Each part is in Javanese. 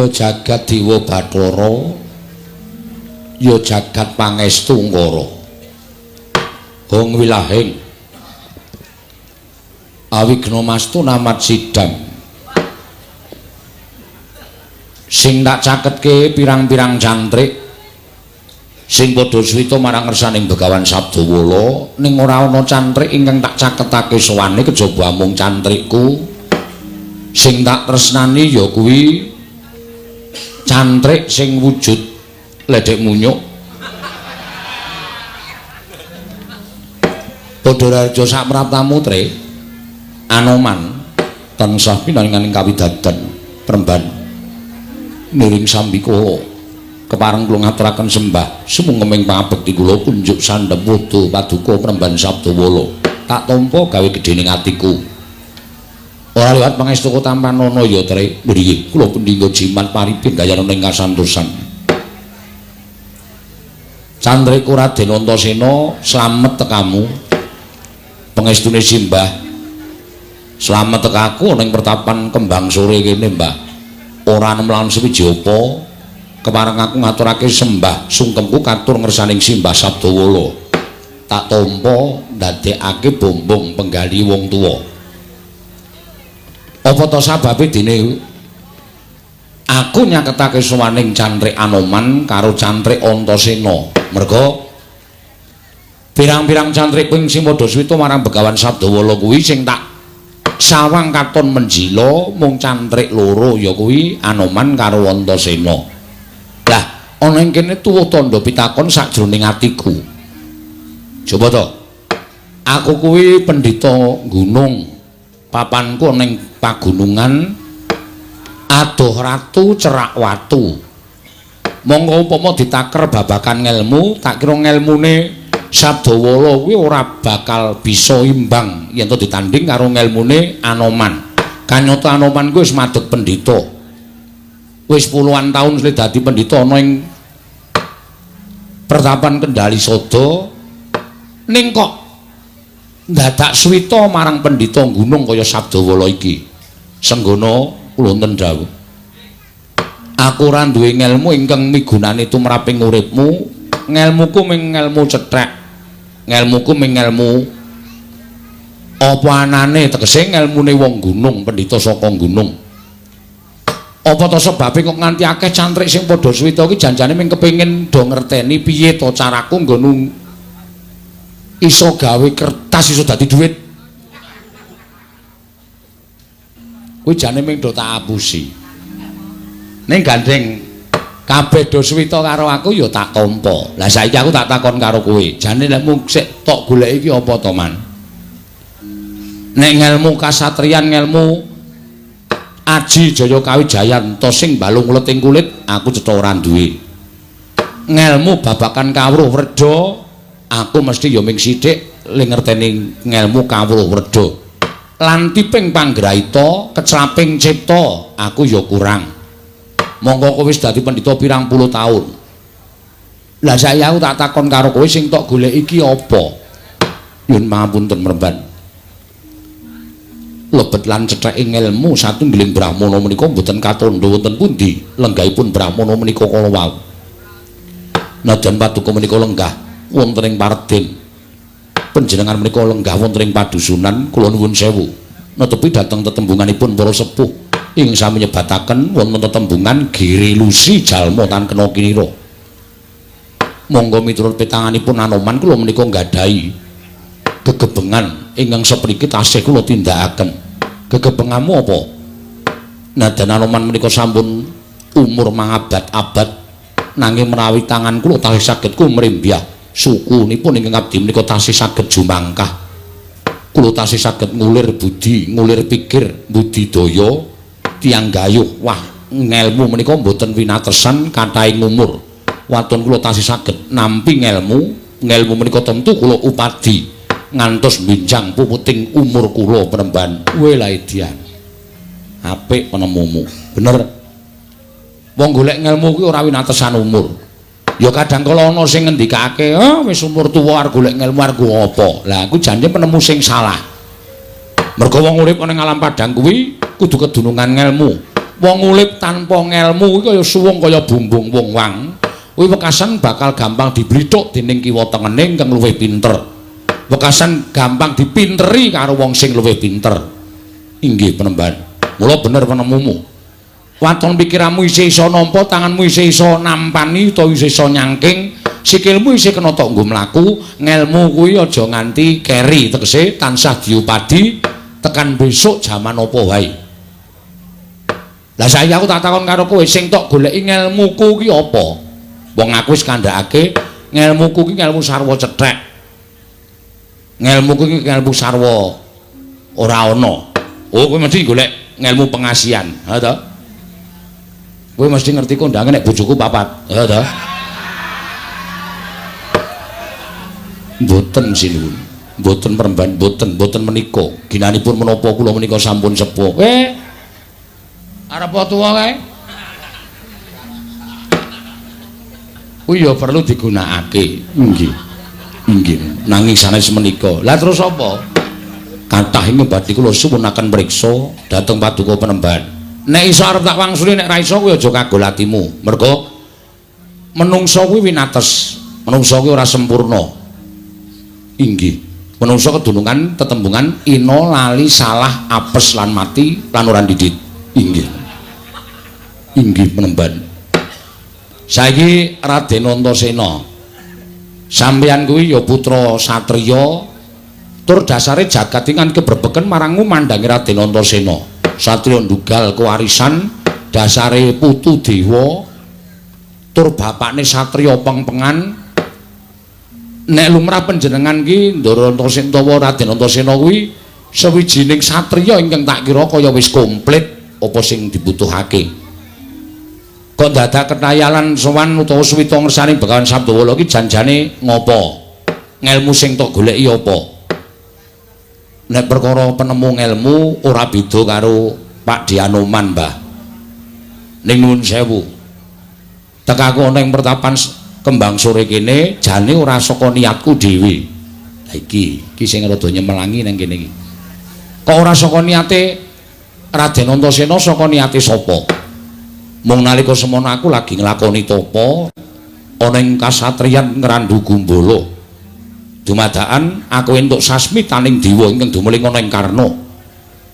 Ya jagat Dewa Bathara, ya jagat Pangestu Ngara. Hong wilahing awigna mastu namat sidam. Sing tak caketke pirang-pirang cantrik sing padha suwita marang ngersaning Begawan Sabdawala, ning ora ana cantrik ingkang tak caketake sowane kejaba amung cantrikku. Sing tak tresnani ya kuwi cantrik sing wujud ledhek munyuk. Padha raja sapraptamu Tre Anoman tansah pinaringan kawidadan premban niring sambikala kepareng kula ngaturaken sembah sumungkeming pangabekti kula kunjuk sandhem wuda paduka Premban Sabdawala. Tak tampa gawe gedhening atiku. Ora liwat pangestuku tampanana ya Tre. Nggih, kula pendhingga jimat paripin gayanana ing kasantosan. Candriku Raden Antasena slamet tekamu. Pangestune simbah slamet tekaku ning pertapan Kembang Sore kene, Mbah. Ora nemlan suwiji apa kepareng aku ngaturake sembah sungkemku katur ngersaning simbah Sabdawala. Tak tampa ndadekake bombong penggali wong tuwa. Apa ta sababe dene aku nyaketake sowaning cantrik Anoman karo cantrik Antasena? Merga pirang-pirang cantrik ping sing padha suwita marang Begawan Sabdawala kuwi sing tak sawang katon menjila mung cantrik loro, ya kuwi Anoman karo Antasena. Lah ana ing kene tuwuh tandha pitakon sakjroning atiku. Coba to. Aku kuwi pendhita gunung. Papanku ana ing pagunungan adoh ratu cerak watu. Monggo upama ditaker babagan ngelmu, tak kira ngelmune Sabdawala kuwi ora bakal bisa imbang yen to ditanding karo ngelmune Anoman. Kanyata Anoman kuwi wis madeg pendhita. Wis puluhan taun suwe dadi pendhita ana ing pertapan Kendali Sada, ning kok ndadak suwita marang pendhita gunung kaya Sabdawala iki. Senggono kula wonten dawuh. Aku ora duwe ngelmu ingkang migunani tumraping uripmu. Ngelmuku ming ngelmu cethek. Ngelmuku ming ngelmu apa anane, tegese ngelmune wong gunung, pendhita saka gunung. Apa ta sebabe kok nganti akeh cantrik sing padha suwita iki janjane ming kepengin do ngerteni piye to caraku nggon iso gawe kertas iso dadi dhuwit. Kuwi jane ming do tak apusi. Ning gandeng kabeh do suwita karo aku ya tak tampa. Lah saiki aku tak takon karo kowe, jane nek mung sik tok goleki iki apa to, Man? Nek ngelmu kasatriyan, ngelmu aji jaya kawijayan to sing balung uleting kulit, aku cetha ora duwe. Ngelmu babakan kawruh wredha, aku mesti ya ming sithik le ngerteni ngelmu kawruh wredha. Lan tiping panggraita, keclaping cipta, aku ya kurang. Monggo kowe wis dadi pendhita pirang puluh taun. Lah saiki aku tak takon karo kowe sing tok golek iki apa? Nyuwun pangapunten Mremban. Lebet lan cetheke ngelmu satunggiling brahmana menika mboten katandha wonten pundi lenggahipun brahmana menika kala wau. Najan paduka menika lenggah wonten ing paredin. Panjenengan menika lenggah wonten ing padusunan, kula nuwun sewu. Netepi dhateng tetembunganipun para sepuh ing sami nyebataken wonten tetembungan Girilusi jalma tan kena kinira. Monggo miturut petanganipun Anoman kula menika nggadahi gegebengan ingkang sepriki tasih kula tindakaken. Gegebenganmu apa? Nadan Anoman menika sampun umur mangabad-abad, nanging menawi tangan kula tasih saged kumrembyah sukunipun ingkang abdi menika tasih saged jumangkah. Kula tasih saged ngulir budi, ngulir pikir, budidaya tiyang gayuh. Wah, ngelmu menika mboten winatesan kathahing umur. Waton kula tasih saged nampi ngelmu, ngelmu menika tentu kula upadi ngantos binjang puputing umur kula Premban. Welaidian. Apik penemumu. Bener. Wong golek ngelmu kuwi ora winatesan umur. Ya kadang kala ana sing ngendikake, "Ah, wis umur tuwa arep golek ngelmu arep apa?" Lah aku jane penemu sing salah. Mergo wong urip ning alam padang kuwi kudu kedunungan ngelmu. Wong urip tanpa ngelmu kuwi kaya suwung kaya bumbung wong wang. Kuwi wekasan bakal gampang diblithuk dening kiwa tengene ingkang luwih pinter. Wekasan gampang dipinteri karo wong sing luwih pinter. Inggih Penemban. Mula bener penemumu. Waton pikiranmu isih iso nampa, tanganmu isih iso nampani utawa isih iso nyangking, sikilmu isih kena tok nggo mlaku, ngelmu kuwi aja nganti keri, tegese tansah diupadi tekan besok jaman apa wae. Lah saiki aku tak takon karo kowe, sing tok goleki ngelmuku ki apa? Wong aku wis kandhakake ngelmuku ki ngelmu sarwa cethek. Ngelmuku ki ngelmu sarwa ora ana. Oh, kowe mesti golek ngelmu pengasihan, ha to? Kowe mesti ngerti kondange nek bojoku papat, ha to? Mboten sinuwun. Mboten Peremban, mboten, mboten menika. Ginanipun menapa kula menika sampun sepuh. Arep tuwa kae. Kuwi ya perlu digunakake. Nggih. Nggih. Nanging sanes menika. Lah terus apa? Kathah ing badhe kula suwunaken mriksa dhateng Paduka Penemban. Nek iso arep tak wangsuli, nek ra iso kuwi aja kagol atimu. Mergo menungsa kuwi winates. Menungsa kuwi ora sempurna. Inggih. Menungsa kedunungan tetembungan ina lali salah apes lan mati lan ora ndidit. Inggih. Inggih Penemban. Saiki Raden Antasena, sampeyan kuwi ya putra satriya tur dasare jagat iki kan kebrebeken marangmu mandangi Raden Antasena. Satriya ndugal kewarisan dasare putu dewa tur bapakne satriya pengpengan. Nek lumrah panjenengan ki Ndara Antasena utawa Raden Antasena kuwi sawijining satriya ingkang tak kira kaya wis komplit apa sing dibutuhake. Kok dadak ketayalan sowan utawa suwita ngersani Begawan Sabdawala ki janjane ngopo? Ngelmu sing tok goleki apa? Nek perkara penemu ngelmu ora beda karo Pak Dianoman, Mbah. Ning nuwun sewu. Tekaku ana ing pertapan Kembang Sore kene jane ora saka niatku dhewe. Lah iki, iki sing rada nyemelangi nang kene iki. Kok ora saka niate Raden Antasena, saka niate sapa? Mung nalika semono aku lagi nglakoni tapa ana ing kasatriyan Ngrandu Gumbala. Dumadakan aku entuk sasmitaning dewa ingkang dumeling ana ing Karna.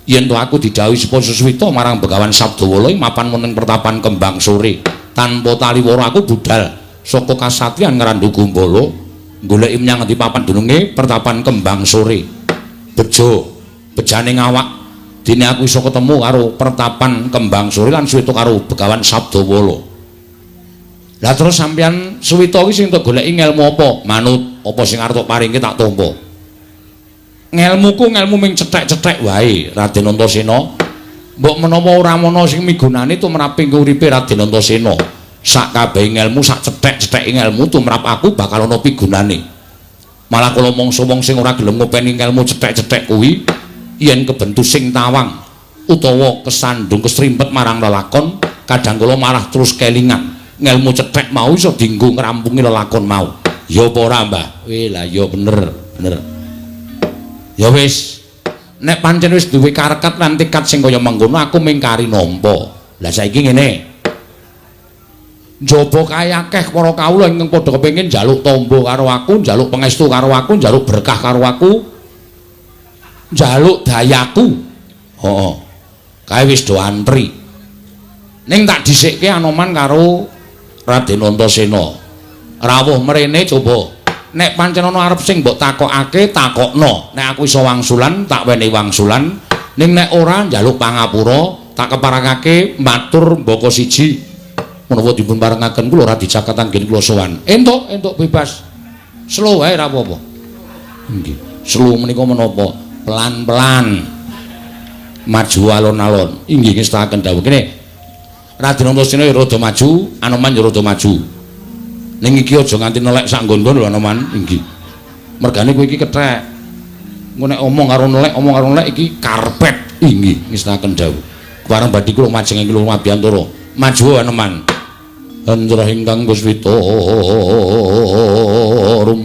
Yen to aku didhawuhi supaya sesuwita marang Begawan Sabdawala ing mapan wonten pertapan Kembang Sore. Tanpa taliwara aku budal saka kasatriyan Ngrandu Gumbala goleki menyang ngendi papan dununge pertapan Kembang Sore. Bejo, bejane ngawak dene aku iso ketemu karo pertapan Kembang Sore lan suwita karo Begawan Sabdawala. Lah terus sampeyan suwita iki sing tok goleki ngelmu apa? Manut apa sing arep tok paringke tak tampa. Ngelmuku ngelmu ming cethek-cethek wae, Raden Antasena. Mbok menawa ora ana sing migunani tumrap ing uripe Raden Antasena. Sak kabehe ngelmu, sak cethek-cetheke ngelmu tumrap aku bakal ana pigunane. Malah kala mangsa wong sing ora gelem ngopeni ngelmu cethek-cethek kuwi yen kebentu sing tawang utawa kesandung kesrimpet marang lelakon, kadang kala malah terus kelingan. Ngelmu cethek mau iso dienggo ngrampungi lelakon mau. Ya apa ora, Mbah? Weh, lah ya bener, bener. Ya wis, nek pancen wis duwe karekat lan tekad sing kaya mengkono aku ming kari nampa. Lah saiki ngene. Njaba kae akeh para kawula ingkang padha kepengin njaluk tamba karo aku, njaluk pangestu karo aku, njaluk berkah karo aku, njaluk dayaku. Heeh. Kae wis do antri. Ning tak dhisikke Anoman karo Raden Antasena. Rawuh mrene coba. Nek pancen ana arep sing mbok takokake, takokno. Nek aku iso wangsulan, tak wenehi wangsulan. Ning nek ora njaluk pangapura, tak keparengake matur mbaka siji. Menawa dipun parengaken kula ora dicaket anggen kula sowan. Entuk, entuk bebas. Slow wae ora apa-apa. Nggih. Slow menika menapa? Pelan-pelan. Maju alon-alon. Inggih ngestakaken dawuh kene. Raden Antasena ya rada maju, Anoman ya rada maju. Ning iki aja nganti nelek sak nggon-nggon lho Anoman. Inggih. Mergane kowe iki kethek. Engko nek omong karo nelek, omong karo nelek iki karpet. Inggih ngestakaken dawuh. Kepareng badhe kula majeng ing kula mabiyantara. Maju Anoman. Andra ingkang kuswita rum.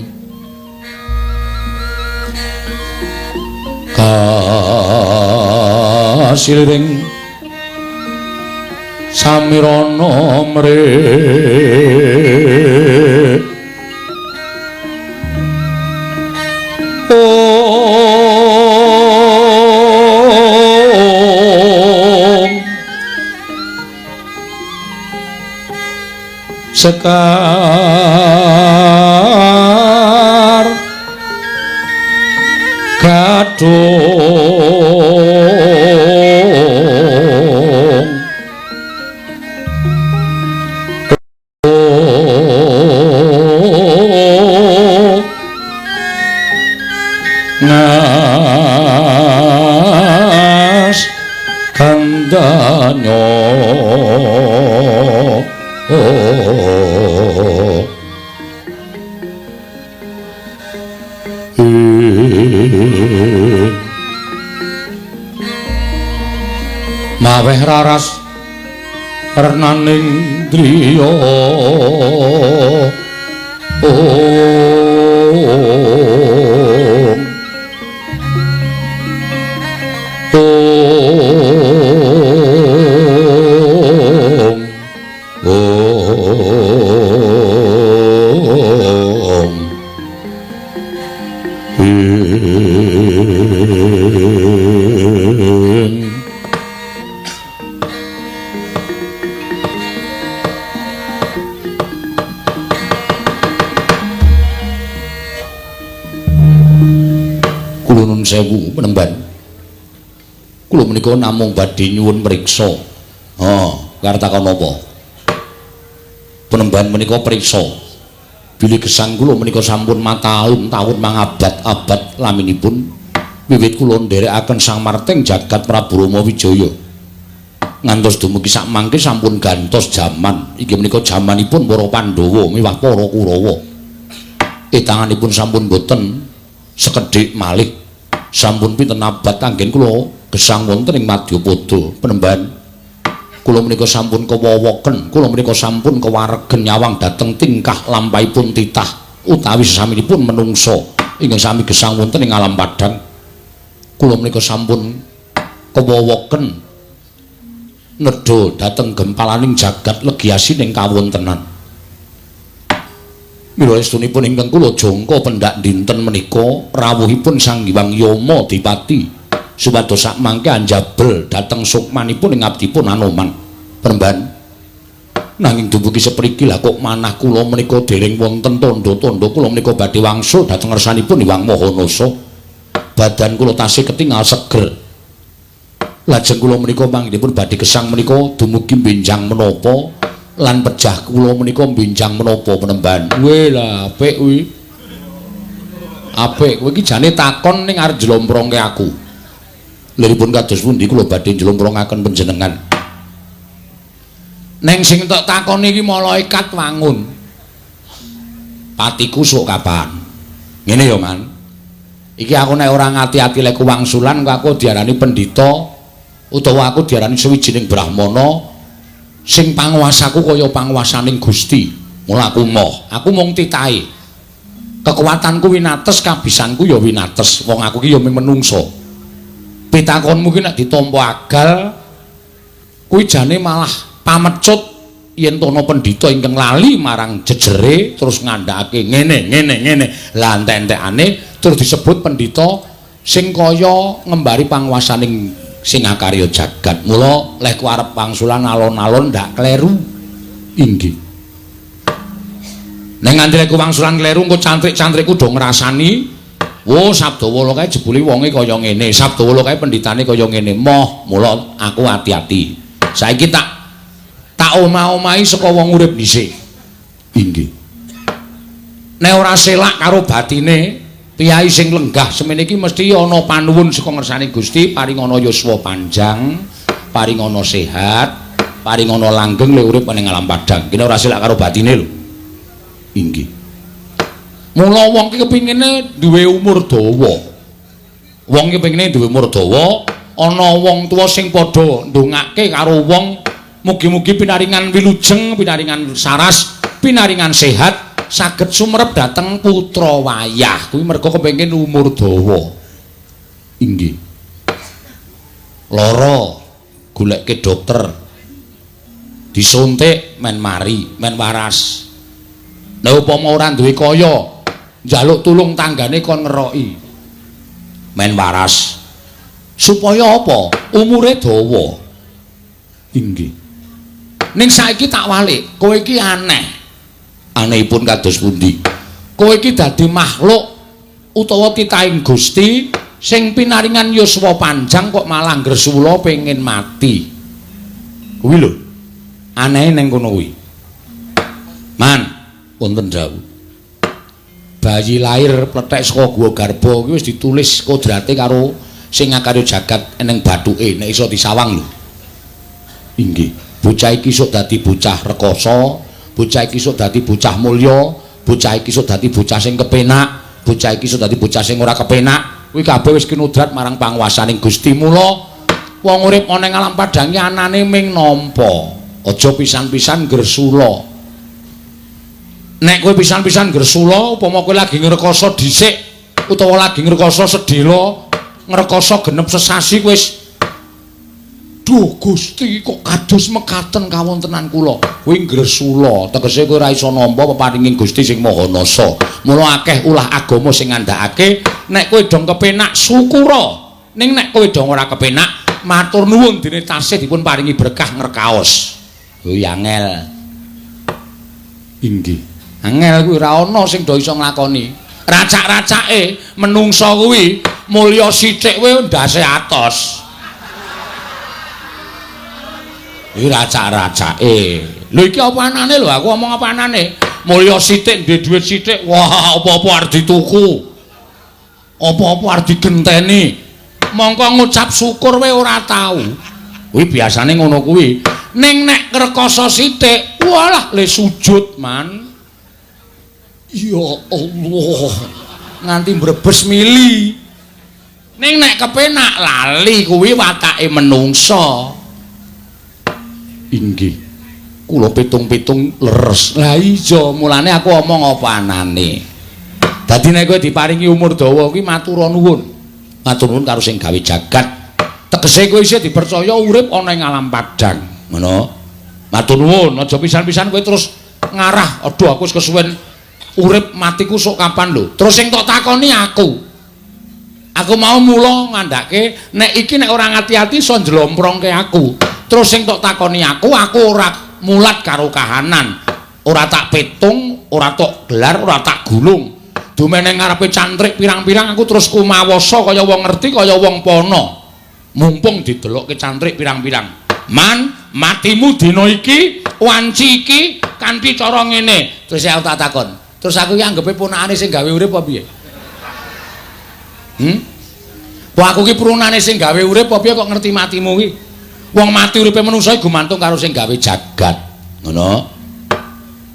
Kasiliring Samirana mrih Om Sekar Gadung Nas kandanyo. Maweh raras renaning driya. Om Om Om Kula nuwun sewu penemban. Kula menika namung badhe nyuwun mriksa. Ha, arep takon napa? Penemban menika priksa. Bilih gesang kula menika sampun mataun-taun mangabad-abad laminipun wiwit kula nderekaken Sang Marting Jagat Prabu Rama Wijaya. Ngantos dumugi sakmangke sampun gantos jaman. Inggih menika jamanipun para Pandhawa miwah para Kurawa. Etanganipun sampun boten sekedhik malih. Sampun pinten abad anggen kula gesang wonten ing Madyapada. Penemban kula menika sampun kewowoken, kula menika sampun kewaregen nyawang dhateng tingkah lampahipun titah utawi sesaminipun menungsa ingkang sami gesang wonten ing alam padhang. Kula menika sampun kewowoken nedha dhateng gempalaning jagat legi asining kawontenan. Mila estunipun ingkang kula jangka pendak dinten menika rawuhipun Sang Hyang Yama Dipati supados sakmangke anjabel dhateng sukmanipun ing abdipun Anoman. Penemban nanging dumugi sepriki lah kok manah kula menika dereng wonten tandha-tandha kula menika badhe wangsul dhateng ngersanipun Hyang Mahanasa. Badan kula tasih ketingal seger. Lajeng kula menika manggenipun badhe gesang menika dumugi benjang menapa lan pejah kula menika benjang menapa penemban. Weh lah apik kuwi. Apik kowe iki jane takon ning arep njlomprongke aku. Liripun kados pundi kula badhe njlomprongaken panjenengan. Neng sing tok takoni iki malaikat wangun. Patiku sok kapan? Ngene ya, Man. Iki aku nek ora ngati-ati lek wangsulan kok aku diarani pendhita utawa aku diarani suwijining brahmana sing panguwasaku kaya panguwasaning Gusti. Mula aku moh, aku mung titahe. Kekuatanku winates, kabisanku ya winates. Wong aku ki ya mung menungsa. Pitakonmu ki nek ditampa agal kuwi jane malah pamecut yen to ana pendhita ingkang lali marang jejere terus ngandhakake ngene ngene ngene. Lah entek-entekane terus disebut pendhita sing kaya ngembari panguwasaning sing akarya jagat. Mula leh ku arep wangsulan alon-alon ndak kleru. Inggih. Nek nganti lek wangsulan kleru engko cantrik-cantrikku do ngrasani, wo Sabdawala kae jebule wonge kaya ngene, Sabdawala kae pendhitane kaya ngene. Moh, mula aku ati-ati. Saiki tak omah-omahi saka wong urip dhisik. Inggih. Nek ora selak karo batine, piyai sing lenggah semene iki mesti ana panuwun saka ngersane Gusti, paringana yuswa panjang, paringana sehat, paringana langgeng le urip ning alam padhang. Kene ora selak karo batine lho. Inggih. Mula wong ki kepingine duwe umur dawa. Wong ki kepingine duwe umur dawa, ana wong tuwa sing padha ndongake karo wong mugi-mugi pinaringan wilujeng, pinaringan saras, pinaringan sehat, saged sumerep dhateng putra wayah. Kuwi merga kepengin umur dawa. Inggih. Lara goleke dokter. Disuntik men mari, men waras. Nek upama ora duwe kaya, njaluk tulung tanggane kon ngeroki. Men waras. Supaya apa? Umure dawa. Inggih. Ning saiki tak walik, kowe iki aneh. Anehipun kados pundi? Kowe iki dadi makhluk utawa titahing Gusti sing pinaringan yuswa panjang kok malah ngresula pengen mati. Kuwi lho. Anehe ning kono kuwi. Man, wonten dawuh. Bayi lahir plethek saka guwa garba kuwi wis ditulis kodrate karo sing ngakarya jagat eneng bathuke nek iso disawang lho. Inggih. Bocah iki sok dadi bocah rekoso, bocah iki sok dadi bocah mulya, bocah iki sok dadi bocah sing kepenak, bocah iki sok dadi bocah sing ora kepenak. Kuwi kabeh wis kinudrat marang panguwasaning Gusti. Mula wong urip ana ing alam padhang iki anane ming nampa. Aja pisan-pisan gresula. Nek kowe pisan-pisan gresula, upama kowe lagi ngrekoso dhisik utawa lagi ngrekoso sedhela, ngrekoso genep sesasi wis duh Gusti kok kados mekaten kawontenan kula. Kuwi ngresula, tegese kowe ora iso nampa peparinging Gusti sing Maha Nasa. Mula akeh ulah agama sing ngandhakake nek kowe dong kepenak syukura. Ning nek kowe dong ora kepenak, matur nuwun dene tasih dipun paringi berkah ngrekaos. Kuwi angel. Inggih. Angel kuwi ora ana sing do iso nglakoni. Racak-racake menungsa kuwi mulya sithik kuwi ndase atos. Iki racak-racake. Lho iki apa anane lho, aku omong apa anane? Mulya sithik ndek dhuwit sithik, wah apa-apa arep dituku. Apa-apa arep digenteni. Mongko ngucap syukur wae ora tau. Kuwi biasane ngono kuwi. Ning nek ngrekoso sithik, walah le sujud man. Ya Allah. Nganti mbrebes mili. Ning nek kepenak lali kuwi watake menungsa. Inggih. Kula pitung-pitung leres. Lah iya, mulane aku omong apa anane. Dadi nek kowe diparingi umur dawa kuwi matur nuwun. Matur nuwun karo sing gawe jagat. Tegese kowe isih dipercaya urip ana ing alam padhang. Ngono. Matur nuwun, aja pisan-pisan kowe terus ngarah, aduh aku wis kesuwen urip matiku sok kapan lho. Terus sing tok takoni aku. Aku mau mula ngandhake nek iki nek ora ngati-ati iso njlomprongke aku. Terus sing tok takoni aku, aku ora mulat karo kahanan. Ora tak petung, ora tok gelar, ora tak gulung. Dumene ngarepe cantrik pirang-pirang aku terus kumawasa kaya wong ngerti kaya wong pono. Mumpung didelokke cantrik pirang-pirang. Man, matimu dina iki, wanci iki kanthi cara ngene. Terus aku tak takon. Terus aku iki anggepe ponakane sing gawe urip apa piye? Wah aku ki prunane sing gawe urip apa piye kok ngerti matimu ki? Wong mati uripe manungsa iki gumantung karo sing gawe jagat. Ngono.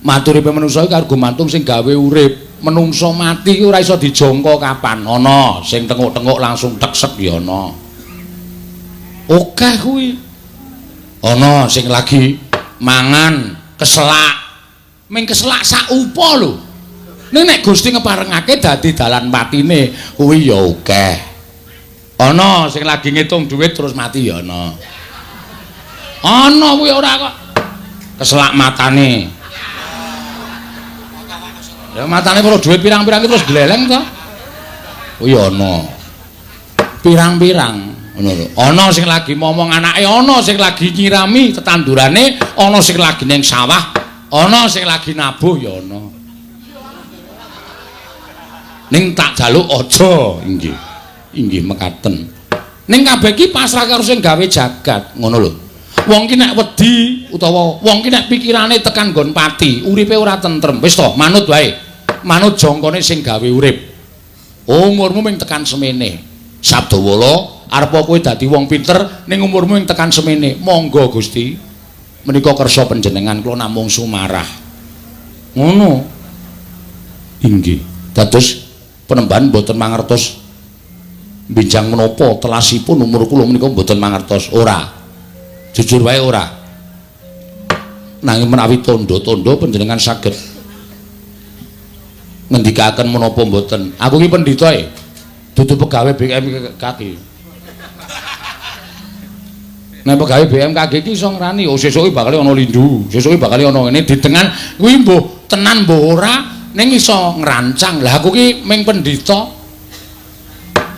Mati uripe manungsa iki karo gumantung sing gawe urip. Menungsa mati ki ora iso dijangka kapan. Ana sing tenguk-tenguk langsung teksek ya ana. Akeh kuwi. Ana sing lagi mangan keselak. Ming keselak sak upa lho. Ning nek Gusti ngeparengake dadi dalan patine kuwi ya akeh. Ana sing lagi ngitung dhuwit terus mati ya ana. Ana kuwi ora kok keselak matane. Ya matane perlu dhuwit pirang-pirang terus gleleng to. Kuwi ana. Pirang-pirang ngono lho. Ana sing lagi momong anake, ana sing lagi nyirami tetandurane, ana sing lagi ning sawah, ana sing lagi nabuh ya ana. Ning tak jaluk aja, inggih. Inggih mekaten. Ning kabeh iki pasrah karo sing gawe jagat, ngono lho. Wong ki nek wedi utawa wong ki nek pikirane tekan nggon pati, uripe ora tentrem. Wis to, manut wae. Manut jangkane sing gawe urip. Umurmu ming tekan semene. Sabdawala arep kowe dadi wong pinter ning umurmu ming tekan semene. Monggo Gusti. Menika kersa panjenengan kula namung sumarah. Ngono. Inggih. Dados penemban mboten mangertos binjang menapa telasipun umur kula menika mboten mangertos. Ora. Jujur wae ora. Nanging menawi tandha-tandha panjenengan saged ngendikaken menapa mboten. Aku ki pendhita e. Dudu pegawe BMKG. Nek pegawe BMKG iki iso ngrani, oh sesuk iki bakal ana lindu, sesuk iki bakal ana ngene ditengan kuwi mbuh tenan mbuh ora ning iso ngrancang. Lah aku ki ming pendhita.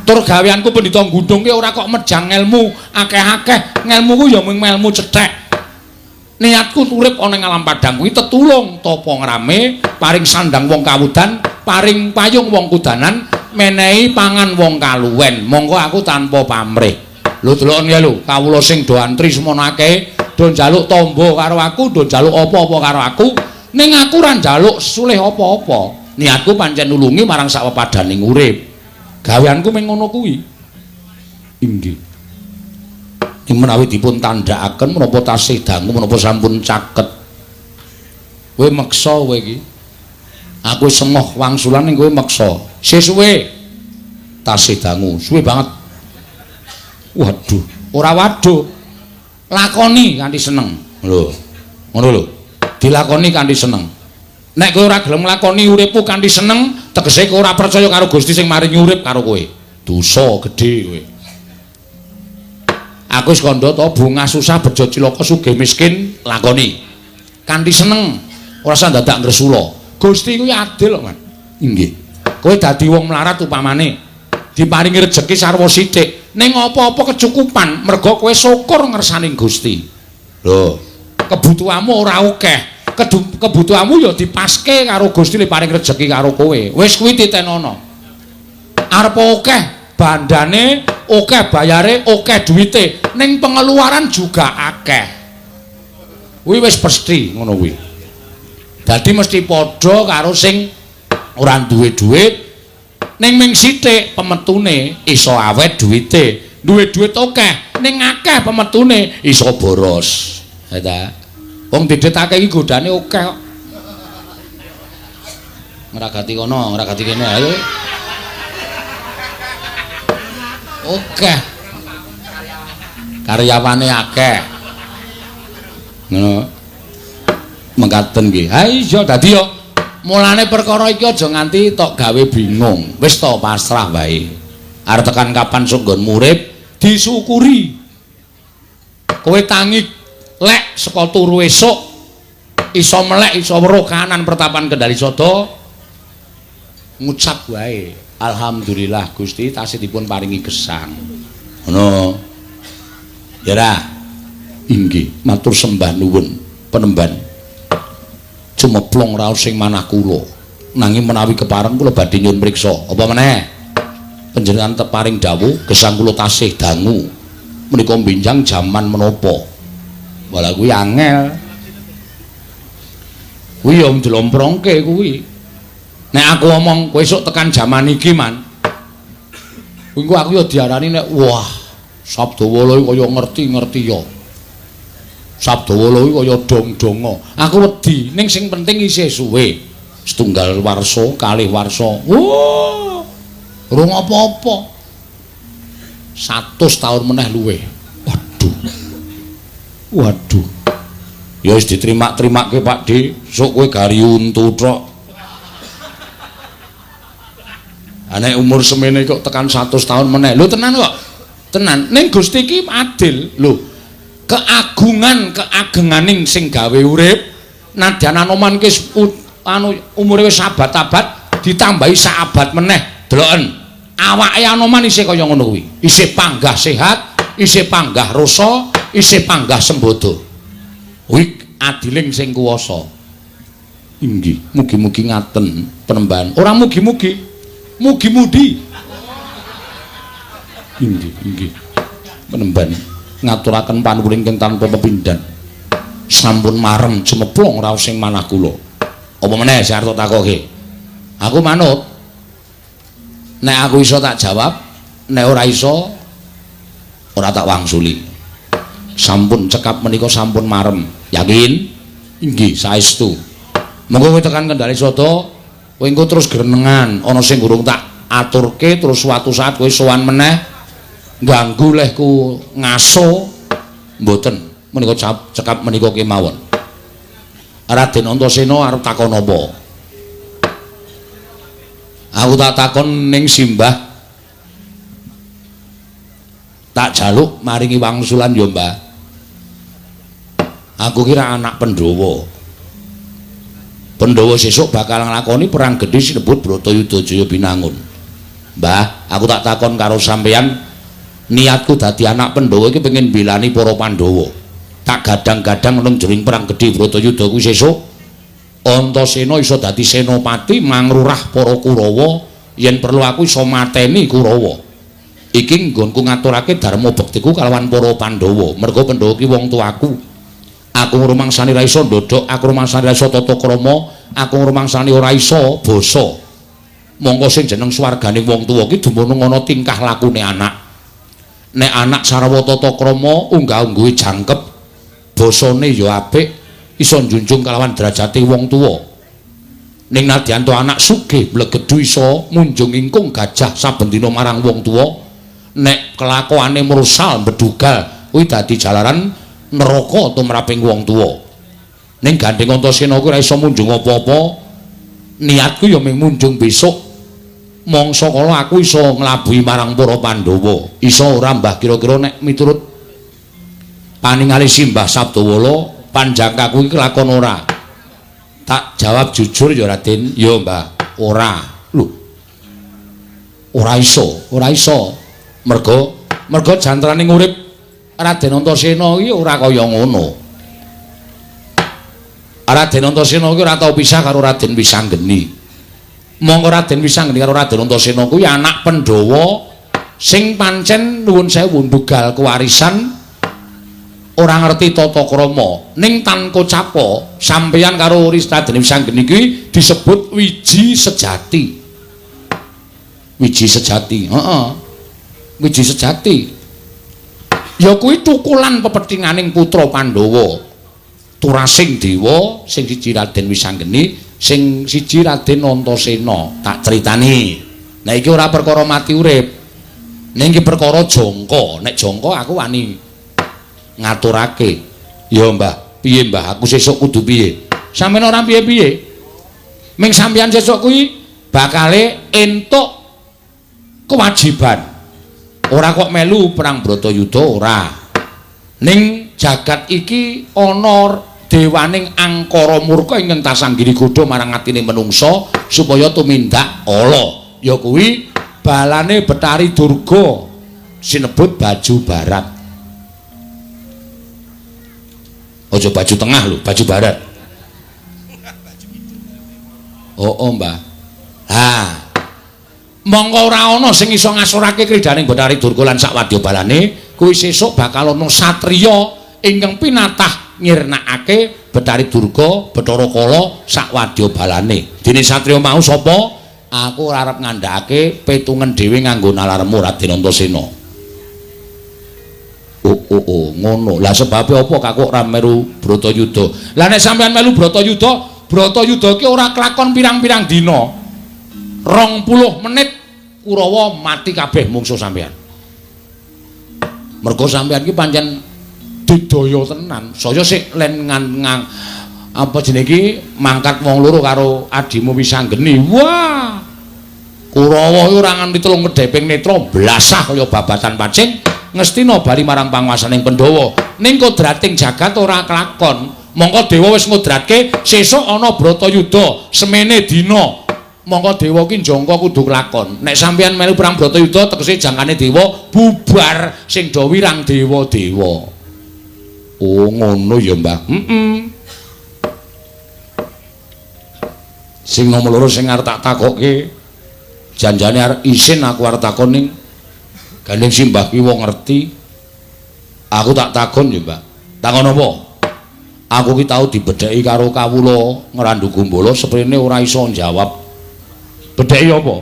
Tur gaweanku pendhita gundung ki ora kok mejang ngelmu akeh-akeh, ngelmuku ya mung ngelmu cethek. Niatku urip ana ing alam padang kuwi tetulung tapa ngrame, paring sandang wong kawudan, paring payung wong kudanan, menehi pangan wong kaluwen. Monggo aku tanpa pamrih. Lho deloken ya lho, kawula sing do antri semono akeh, do njaluk tombo karo aku, do njaluk apa-apa karo aku, ning aku ora njaluk sulih apa-apa. Niatku pancen nulungi marang sak pepadaning urip. Gaweanku mung ngono kuwi. Inggih. Ing menawi dipun tandhakaken menapa tasih dangu menapa sampun caket. Kowe meksa kowe iki. Aku semoh wangsulan ning kowe meksa. Sesuwe tasih dangu, suwe banget. Waduh, ora waduh. Lakoni kanthi seneng. Lho. Ngono lho. Dilakoni kanthi seneng. Nek kowe ora gelem nglakoni uripmu kanthi seneng, tegese kowe ora percaya karo Gusti sing maringi urip karo kowe. Dosa gedhe kowe. Aku wis kandha to, bungah susah bejo cilaka sugih miskin lakoni. Kanthi seneng, ora usah dadak ngresula. Gusti kuwi adil kok, Man. Inggih. Kowe dadi wong melarat upamane, diparingi rejeki sarwa sithik, ning apa-apa kecukupan merga kowe syukur ngersani Gusti. Lho, kebutuhanmu ora akeh. Kebutuhanmu ya dipaske karo Gusti li paring rejeki karo kowe. Wis kuwi titenono. Arep akeh bandane, akeh bayare, akeh duwite, ning pengeluaran juga akeh. Kuwi wis pasti ngono kuwi. Dadi mesti padha karo sing ora duwe duit ning ming sithik pemetune iso awet duwite. Duwe duit akeh ning akeh pemetune iso boros. Ha ta? Wong didhetake iki godane akeh kok. Ngragati kono, ngragati kene ayo. Akeh. Karyawane akeh. Ngono. Mengkaten nggih. Ha iya dadi yo mulane perkara iki aja nganti tok gawe bingung. Wis to pasrah wae. Arep tekan kapan sok nggonmu urip disyukuri. Kowe tangi lek saka turu esuk iso melek iso weruh kahanan pertapan Kendali Sada ngucap wae alhamdulillah Gusti tasih dipun paringi gesang. Ngono. Ya ra? Inggih, matur sembah nuwun penemban. Cumeplong raos sing manah kula. Nanging menawi kepareng kula badhe nyuwun priksa. Apa meneh? Panjenengan teparing dawuh gesang kula tasih dangu. Menika benjang jaman menapa? Walah kuwi angel. Kuwi ya njlomprongke kuwi. Nek aku omong kowe esuk tekan jaman iki, Man. Engko aku ya diarani nek wah, Sabdawala iki kaya ngerti-ngerti ya. Sabdawala iki kaya dong-donga. Aku wedi, ning sing penting isih suwe. Setunggal warsa, kalih warsa. Wah. Urung apa-apa. 100 taun meneh luwih. Waduh. Waduh. Ya wis diterima-terimake Pak D, sok kowe gari untu tok. Nek umur semene kok tekan 100 tahun meneh. Lho tenan kok. Tenan. Ning Gusti iki adil. Lho, keagungan keagenganing sing gawe urip nadyan Anoman ki anu umure wis abad-abad ditambahi sak abad meneh. Deloken. Awake Anoman isih kaya ngono kuwi. Isih panggah sehat, isih panggah rasa, isih panggah sembodo. Kuwi adiling sing kuwasa. Inggih, mugi-mugi ngaten penemban. Ora mugi-mugi. Mugi-mudi. Inggih, inggih. Penemban ngaturaken panuwun ingkang tanpa pepindhan. Sampun marem cumeplong raos sing manah kula. Apa meneh sing arep takoke? Aku manut. Nek aku iso tak jawab, nek ora iso ora tak wangsuli. Sampun cekap menika sampun marem. Yakin? Inggih, saestu. Monggo kowe tekan Kendali Sada, kowe engko terus grenengan, ana sing urung tak aturke terus suatu saat kowe sowan meneh ganggu lehku ngaso mboten. Menika cekap menika kemawon. Raden Antasena arep takon apa? Aku tak takon ning simbah. Tak jaluk maringi wangsulan ya, Mbah. Aku kira anak Pandhawa. Pandhawa sesuk bakal nglakoni perang gedhe sinebut Bratayuda Jaya Binangun. Mbah, aku tak takon karo sampeyan, niatku dadi anak Pandhawa iki pengen mbelani para Pandhawa. Tak gadang-gadang nang jroning perang gedhe Bratayuda kuwi sesuk Antasena iso dadi senopati mangrurah para Kurawa, yen perlu aku iso mateni Kurawa. Iki nggonku ngaturake dharma bektiku kalawan para Pandhawa. Merga Pandhawa ki wong tuaku. Aku ngrumangsani ra iso ndodhok, aku ngrumangsani ra iso tata krama, aku ngrumangsani ora iso basa. Mongko sing jeneng swargane wong tuwa ki dumunung ana tingkah lakune anak. Nek anak sarwa tata krama, unggah-ungguhe jangkep, basane ya apik, iso njunjung kalawan derajate wong tuwa. Ning nadyan to anak sugih mlegedu iso munjung ingkung gajah saben dina marang wong tuwa, nek kelakuane mrusal mbedugal kuwi dadi jalaran neraka tumraping wong tuwa. Ning gandeng Antasena kuwi ora iso munjung apa-apa. Niatku ya mung munjung besok mangsa kala aku iso nglabuhi marang para Pandhawa. Iso ora Mbah kira-kira nek miturut paningali Simbah Sabdawala panjangkaku iki kelakon ora? Tak jawab jujur ya Raden, ya Mbah, ora. Lho. Ora iso, ora iso. Merga merga jantrane urip Raden Antasena iki ora kaya ngono. Raden Antasena iki ora tau pisah karo Raden Wisanggeni. Mongko Raden Wisanggeni karo Raden Antasena kuwi anak Pandhawa sing pancen nuwun sewu ndugal kewarisan, ora ngerti tata krama. Ning tanpa capa sampeyan karo Raden Wisanggeni kuwi disebut wiji sejati. Wiji sejati, heeh. Wiji sejati. Ya kuwi tukulan pepethinganing putra Pandhawa. Turasing dewa sing siji Raden Wisanggeni, sing siji Raden Antasena. Tak critani. Nah iki ora perkara mati urip. Ning iki perkara jangka. Nek jangka aku wani ngaturake. Ya Mbah, piye Mbah? Aku sesuk kudu piye? Sampeyan ora piye-piye. Ming sampeyan sesuk kuwi bakale entuk kewajiban. Ora kok melu perang Bratayuda ora. Ning jagat iki ana dewaning angkara murka ingkang tasanggiri godha marang atine menungsa supaya tumindak ala. Ya kuwi balane Betari Durga sinebut baju barat. Aja baju tengah lho, baju barat. Oh, oh Mbah. Ha. Mongko ora ana sing iso ngasorake kridaning Betari Durga lan sak wadya balane, kuwi sesuk bakal ana satriya ingkang pinatah ngirnakake Betari Durga, Bathara Kala sak wadya balane. Dene satriya mau sapa? Aku ora arep ngandhakake petungen dhewe nganggo nalarmu Raden Antasena. Oh, oh, oh, ngono. Lah sebabe apa kok ora melu Bratayuda? Lah nek sampean melu Bratayuda, Bratayuda ki ora kelakon pirang-pirang dina. 20 menit Kurawa mati kabeh mungsuh sampean. Mergo sampean ki pancen didaya tenan. Saya sik len ngang apa jenenge iki mangkat wong loro karo adimu Wisanggeni. Wah. Kurawa iki ora nganti telung kedheping netra blasah kaya babatan pacing. Ngestina bali marang panguwasaning Pandhawa. Ning kodrating jagat ora kelakon. Mongko dewa wis ngudratke sesuk ana Bratayuda semene dina. Mongko dewa ki njangka kudu kelakon. Nek sampeyan melu perang Bratayuda tegese jangkane dewa bubar sing do wirang dewa-dewa. Oh ngono ya Mbah. Heeh. Sing nomor loro sing arep tak takokke janjane arep isin aku arep takon ning gandeng simbah ki wong ngerti. Aku tak takon ya Mbah. Takon apa? Aku ki tau dibedheki karo kawula Ngrandu Gumbala seprene ora iso njawab. Bedheki apa?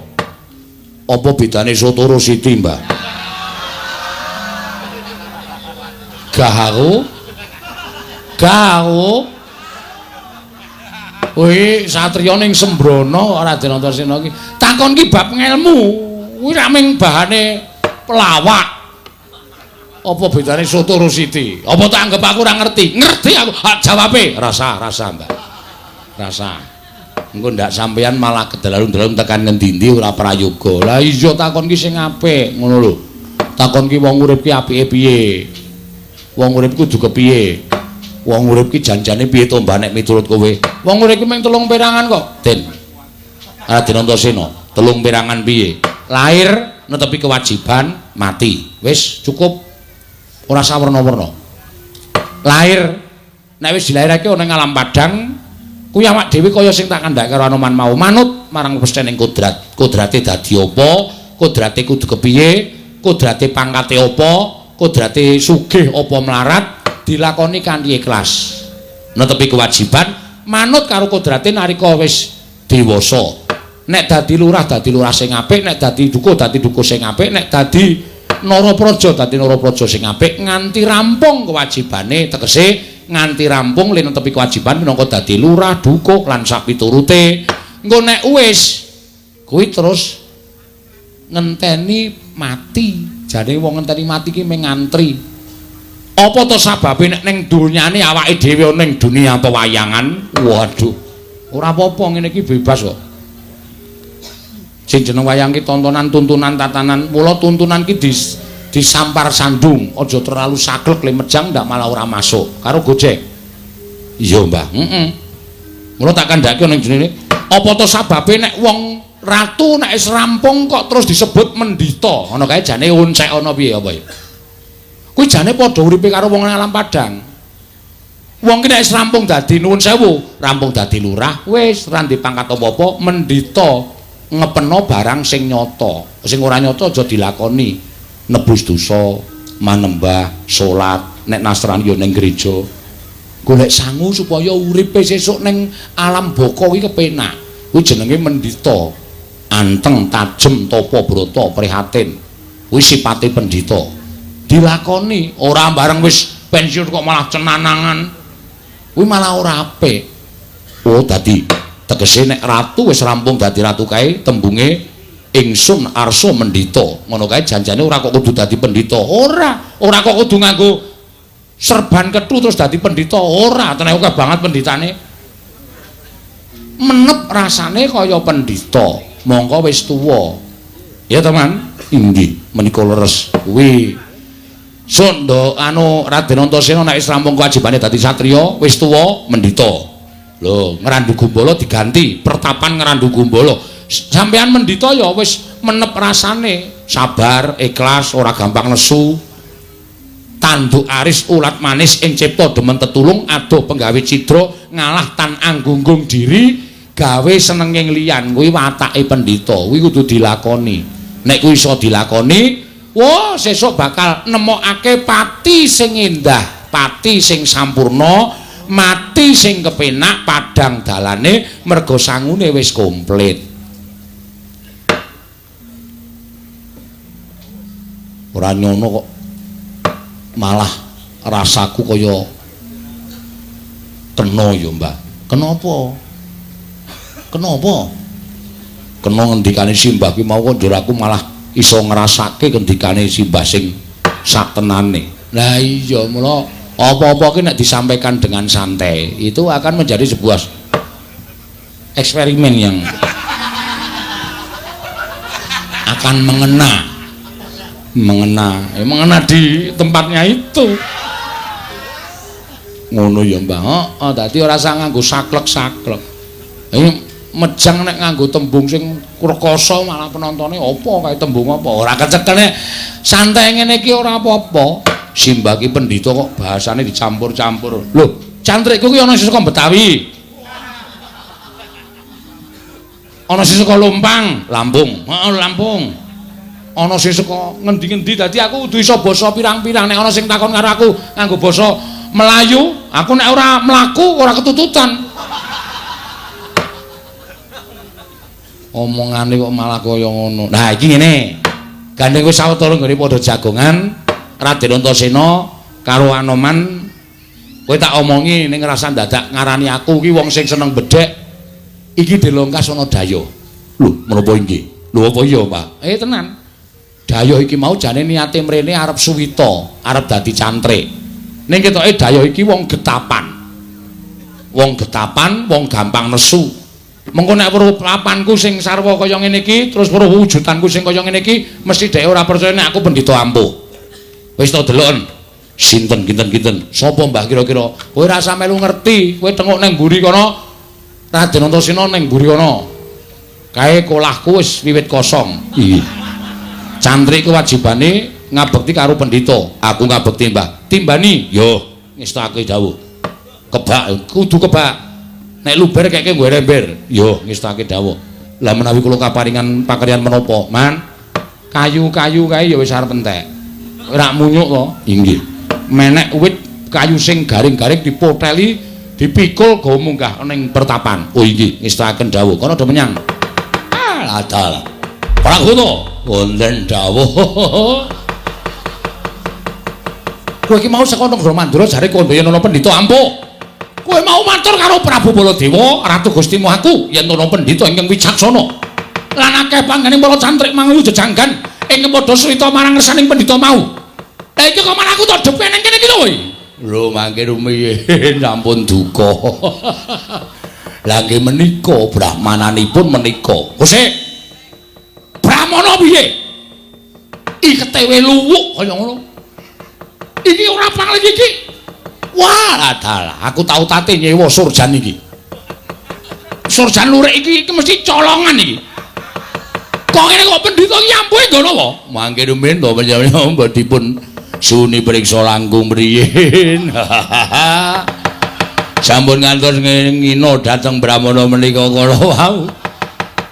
Apa bedane soto karo siti, Mbah? Gah aku. Gah aku. Kuwi satriya ning Sembrono Raden Antasena ki. Takon ki bab ngelmu. Kuwi ra mung bahane pelawak. Apa bedane soto karo siti? Apa tak anggap aku ora ngerti? Ngerti aku. Hak jawabe. Rasa, rasa, Mbah. Rasa. Engko ndak sampeyan malah kedalalun-dalalun tekan ngendi-endi ora prayoga. Lah iya takon ki sing apik, ngono lho. Takon ki wong urip ki apike piye? Wong urip kudu kepiye? Wong urip ki janjane piye to Mbah nek miturut kowe? Wong urip ki mung telung perangan kok, Den. Raden Antasena, telung perangan piye? Lahir netepi kewajiban, mati. Wis cukup. Ora sawerna-werna. Lahir nek wis dilairake ana ing alam padhang, kuwi awak dhewe kaya sing tak kandhake karo Anoman mau, manut marang pesthening kodrat. Kodrate dadi apa? Kodrate kudu kepiye? Kodrate pangkate apa? Kodrate sugih apa melarat? Dilakoni kanthi ikhlas. Netepi kewajiban, manut karo kodrate nalika wis dewasa. Nek dadi lurah sing apik, nek dadi dukuh dadi dukuh sing apik, nek dadi narapraja dadi narapraja sing apik nganti rampung kewajibane, tegese nganti rampung le netepi kewajiban minangka dadi lurah, dukuh lan sapiturute. Engko nek wis kuwi terus ngenteni mati. Jane wong ngenteni mati ki mung ngantri. Apa to sababe nek ning dunyane awake dhewe ning dunia pewayangan? Waduh. Ora apa-apa ngene iki bebas kok. Sing jeneng wayang ki tontonan, tuntunan, tatanan. Mula tuntunan ki disampar sandung, aja terlalu saklek le mejang ndak malah ora masuk. Karo Gojek. Iya, Mbah. Heeh. Mula tak kandhake ning jenenge, apa to sababe nek wong ratu nek wis rampung kok terus disebut mendita? Ana kae jane oncek ana piye apa ya? Kuwi jane padha uripe karo wong alam padang. Wong ki nek wis rampung dadi nuwun sewu, rampung dadi lurah, wis ora ndek pangkat apa-apa, mendita ngepeno barang sing nyata. Sing ora nyata aja dilakoni. Nebus dosa, manembah, salat, nek Nasrani ya ning gereja. Golek sangu supaya uripe sesuk ning alam baka kuwi kepenak. Kuwi jenenge mendita. Anteng, tajem, tapa brata, prihatin. Kuwi sipate pendhita. Dilakoni, ora bareng wis pensiun kok malah cenanangan. Kuwi malah ora apik. Oh, dadi tegese nek ratu wis rampung dadi ratu kae tembunge ingsun arsa mendita. Ngono kae janjane ora kok kudu dadi pendhita. Ora, ora kok kudu nganggo serban kethu terus dadi pendhita. Ora, teneh akeh banget pendhitane. Menep rasane kaya pendhita, mongko wis tuwa. Ya teman, inggih menika leres. Kuwi Sunda anu Raden Antasena nek wis rampung kewajibane dadi satriya, wis tuwa mendhita. Lho, Ngrandu Gumbala diganti pertapan Ngrandu Gumbala. Sampeyan mendhita ya wis menep rasane, sabar, ikhlas, ora gampang nesu. Tanduk aris ulat manis ing cipta demen tetulung adoh penggawe cidra ngalah tan anggunggung diri gawe senenging liyan. Kuwi watake pendhita, kuwi kudu dilakoni. Nek kuwi iso dilakoni, wah sesuk bakal nemokake pati sing endah, pati sing sampurna, mati sing kepenak padhang dalane merga sangune wis komplit. Ora nyono kok malah rasaku kaya kena ya, Mbah. Kenapa? Kenapa? Kena ngendikane simbah ki mau kok njur aku malah iso ngrasake ngendikane simbah sing satenane. Lah iya, mula apa-apa ki nek disampaikan dengan santai itu akan menjadi sebuah eksperimen yang akan mengena. Mengena, ya mengena di tempatnya itu. Ngono ya, Mbah. Heeh, dadi ora usah nganggo saklek-saklek. Ini mejang nek nganggo tembung sing rekoso malah penontone apa kae tembung apa. Ora kecekene santai ngene iki ora apa-apa. Simbah ki pendhita kok bahasane dicampur-campur. Lho, cantrikku ki ana sing saka Betawi. Ana sing saka Lumpang, Lampung. Heeh, Lampung. Ana sing saka ngendi-ngendi, dadi aku kudu iso basa pirang-pirang. Nek ana sing takon karo aku nganggo basa Melayu, aku nek ora mlaku ora ketututan. Omongane kok malah kaya ngono. Nah, iki ngene. Gandeng wis sawetara nggone padha jagongan Raden Antasena karo Anoman, kowe tak omongi ning rasa dadak ngarani aku ki wong sing seneng bedhek. Iki dilongkas ana dayoh. Lho, menapa inggih? Lho apa iya, Pak? Tenan. Dayoh iki mau jane niate mrene arep suwita, arep dadi cantrik. Ning ketoke dayoh iki wong getapan. Wong getapan, wong gampang nesu. Mengko nek weruh papanku sing sarwa kaya ngene iki, terus weruh wujudanku sing kaya ngene iki, mesti dhek ora percaya nek aku pendhita ampuh. Wis to deloken. Sinten kinten-kinten? Sapa Mbah kira-kira? Kowe ora usah melu ngerti, kowe tengok ning mburi kono. Raden Antasena ning mburi kono. Kae kolahku wis wiwit kosong. Iya. Cantrik kewajibane ngabekti karo pendhita. Aku ngabekti, Mbah. Timbani? Yo, ngestake dawuh. Kebak, kudu kebak. Nek luber keke nggo ember. Yo, ngestake dawuh. Lah menawi kula kaparingan pakaryan menapa? Man, kayu-kayu kae ya wis arep entek. Ora munyuk to? Inggih. Menek wit kayu sing garing-garing dipoteli, dipikul gawa munggah ning pertapan. Oh inggih, ngestakaken dawuh. Kono do menyang. Ah, dalah. Praguna wonten dawuh. Kowe iki mau saka negara Mandura jare kandha yen ana pendhita ampuh. Kowe mau matur karo Prabu Baladewa, Ratu Gusti aku yen ana pendhita ingkang wicaksana. Lan akeh panggene para cantrik manguyu jejanggan ingkang padha srita marang ngersaning pendhita mau. Lah iki kok malah aku tok depe ning kene iki lho kowe. Lho mangke rumiyin sampun duka. Lah nggih menika brahmananipun menika. Kosek. Brahmana piye? Iketewe luwuk kaya ngono. Iki ora pangling iki. Wah, dalah, aku tau tate nyewa surjan iki. Surjan lurik iki iki mesti colongan iki. Kok ngene kok pendhita iki ampuhe nggo napa? Mangke rumiyin to panjenengan dipun suni priksa langkung mriyin. Sampun ngantos ngina dhateng Brahmana menika kala wau.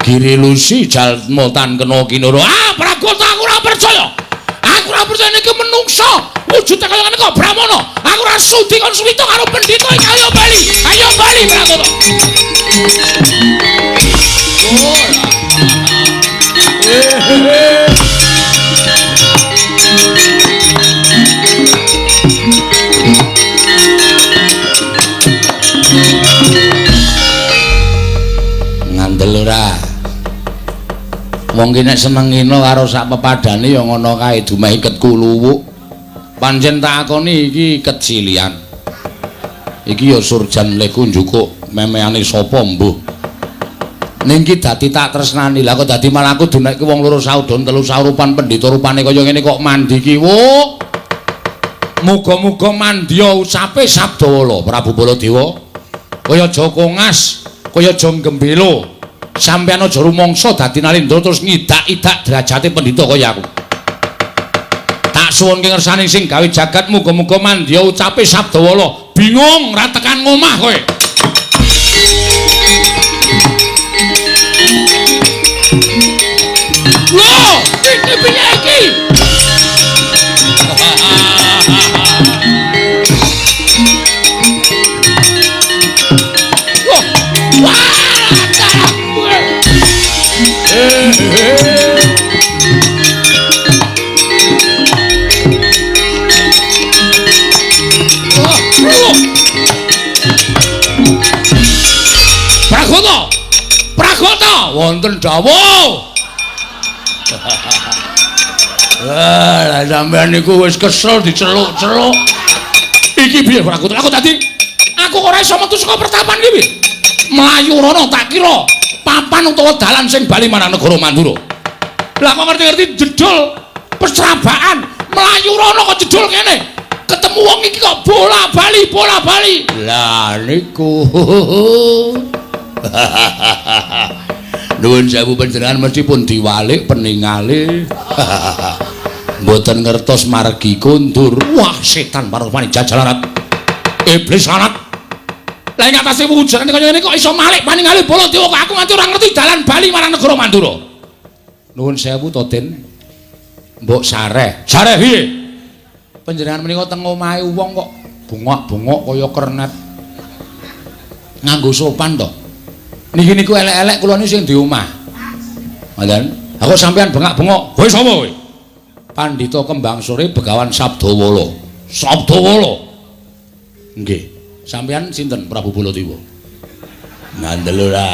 Giri Lusi jalma tan kena kinura. Ah, Pragota aku ora percaya. Aku ora percaya niki menungsa. Wujude kaya ngene kok Brahmana. Aku ora sudi kon suwita karo pendhita iki. Ayo bali. Ayo bali Pragota. Ngandel ora. Wong ki nek seneng ngina karo sak pepadane ya ngono kae dumeh iketku luwuk. Pancen tak akoni iki kecilian. Iki ya surjan leku njukuk memeane sapa mbuh. Ning iki dadi tak tresnani. Lah kok dadi malah aku dunekke wong loro saudon telu saurupan pendhita rupane kaya ngene kok mandi ki. Wo. Muga-muga mandya ucape Sabdawala Prabu Baladewa. Kaya aja kongas, kaya aja gembelo. Sampeyan aja rumangsa dadi nalindra terus ngidak-idak derajate pendhita kaya aku. Tak suwunke ngersane sing gawe jagat muga-muga mandya ucape Sabdawala. Bingung ra tekan ngomah kowe. Lho, iki piye iki? Loh, wah, Pragota! Pragota! Wonten dawuh. Lah sampean niku wis kesel diceluk-celuk. Iki piye Pragota? Aku tadi aku ora iso metu saka pertapan iki piye? Mlayu rono tak kira papan utawa dalan sing bali marang negara Mandura. Lah kok ngerti-ngerti jedul pesrabaan, mlayu rono kok jedul kene. Ketemu wong iki kok bola-bali, bola-bali. Lah niku. Nuwun sewu panjenengan mesti pun diwalik peningale. Mboten ngertos margi kondur. Wah, setan parupane jajalarat. Iblis lanat. Lah ing atase wujudane kaya ngene kok iso malik paningale Baladewa kok aku nganti ora ngerti dalan bali marang negara Mandura. Nuwun sewu to, Den. Mbok sareh. Sareh piye? Panjenengan menika teng omahe wong kok bengok-bengok kaya kernet. Nganggo sopan to. Niki niku elek-elek kula niku sing di omah. Ngoten. Aku sampean bengak-bengok. Kowe sapa kowe? Pandhita Kembang Sore Begawan Sabdawala. Sabdawala. Nggih. Sampean sinten Prabu Baladewa? Ngandel ora.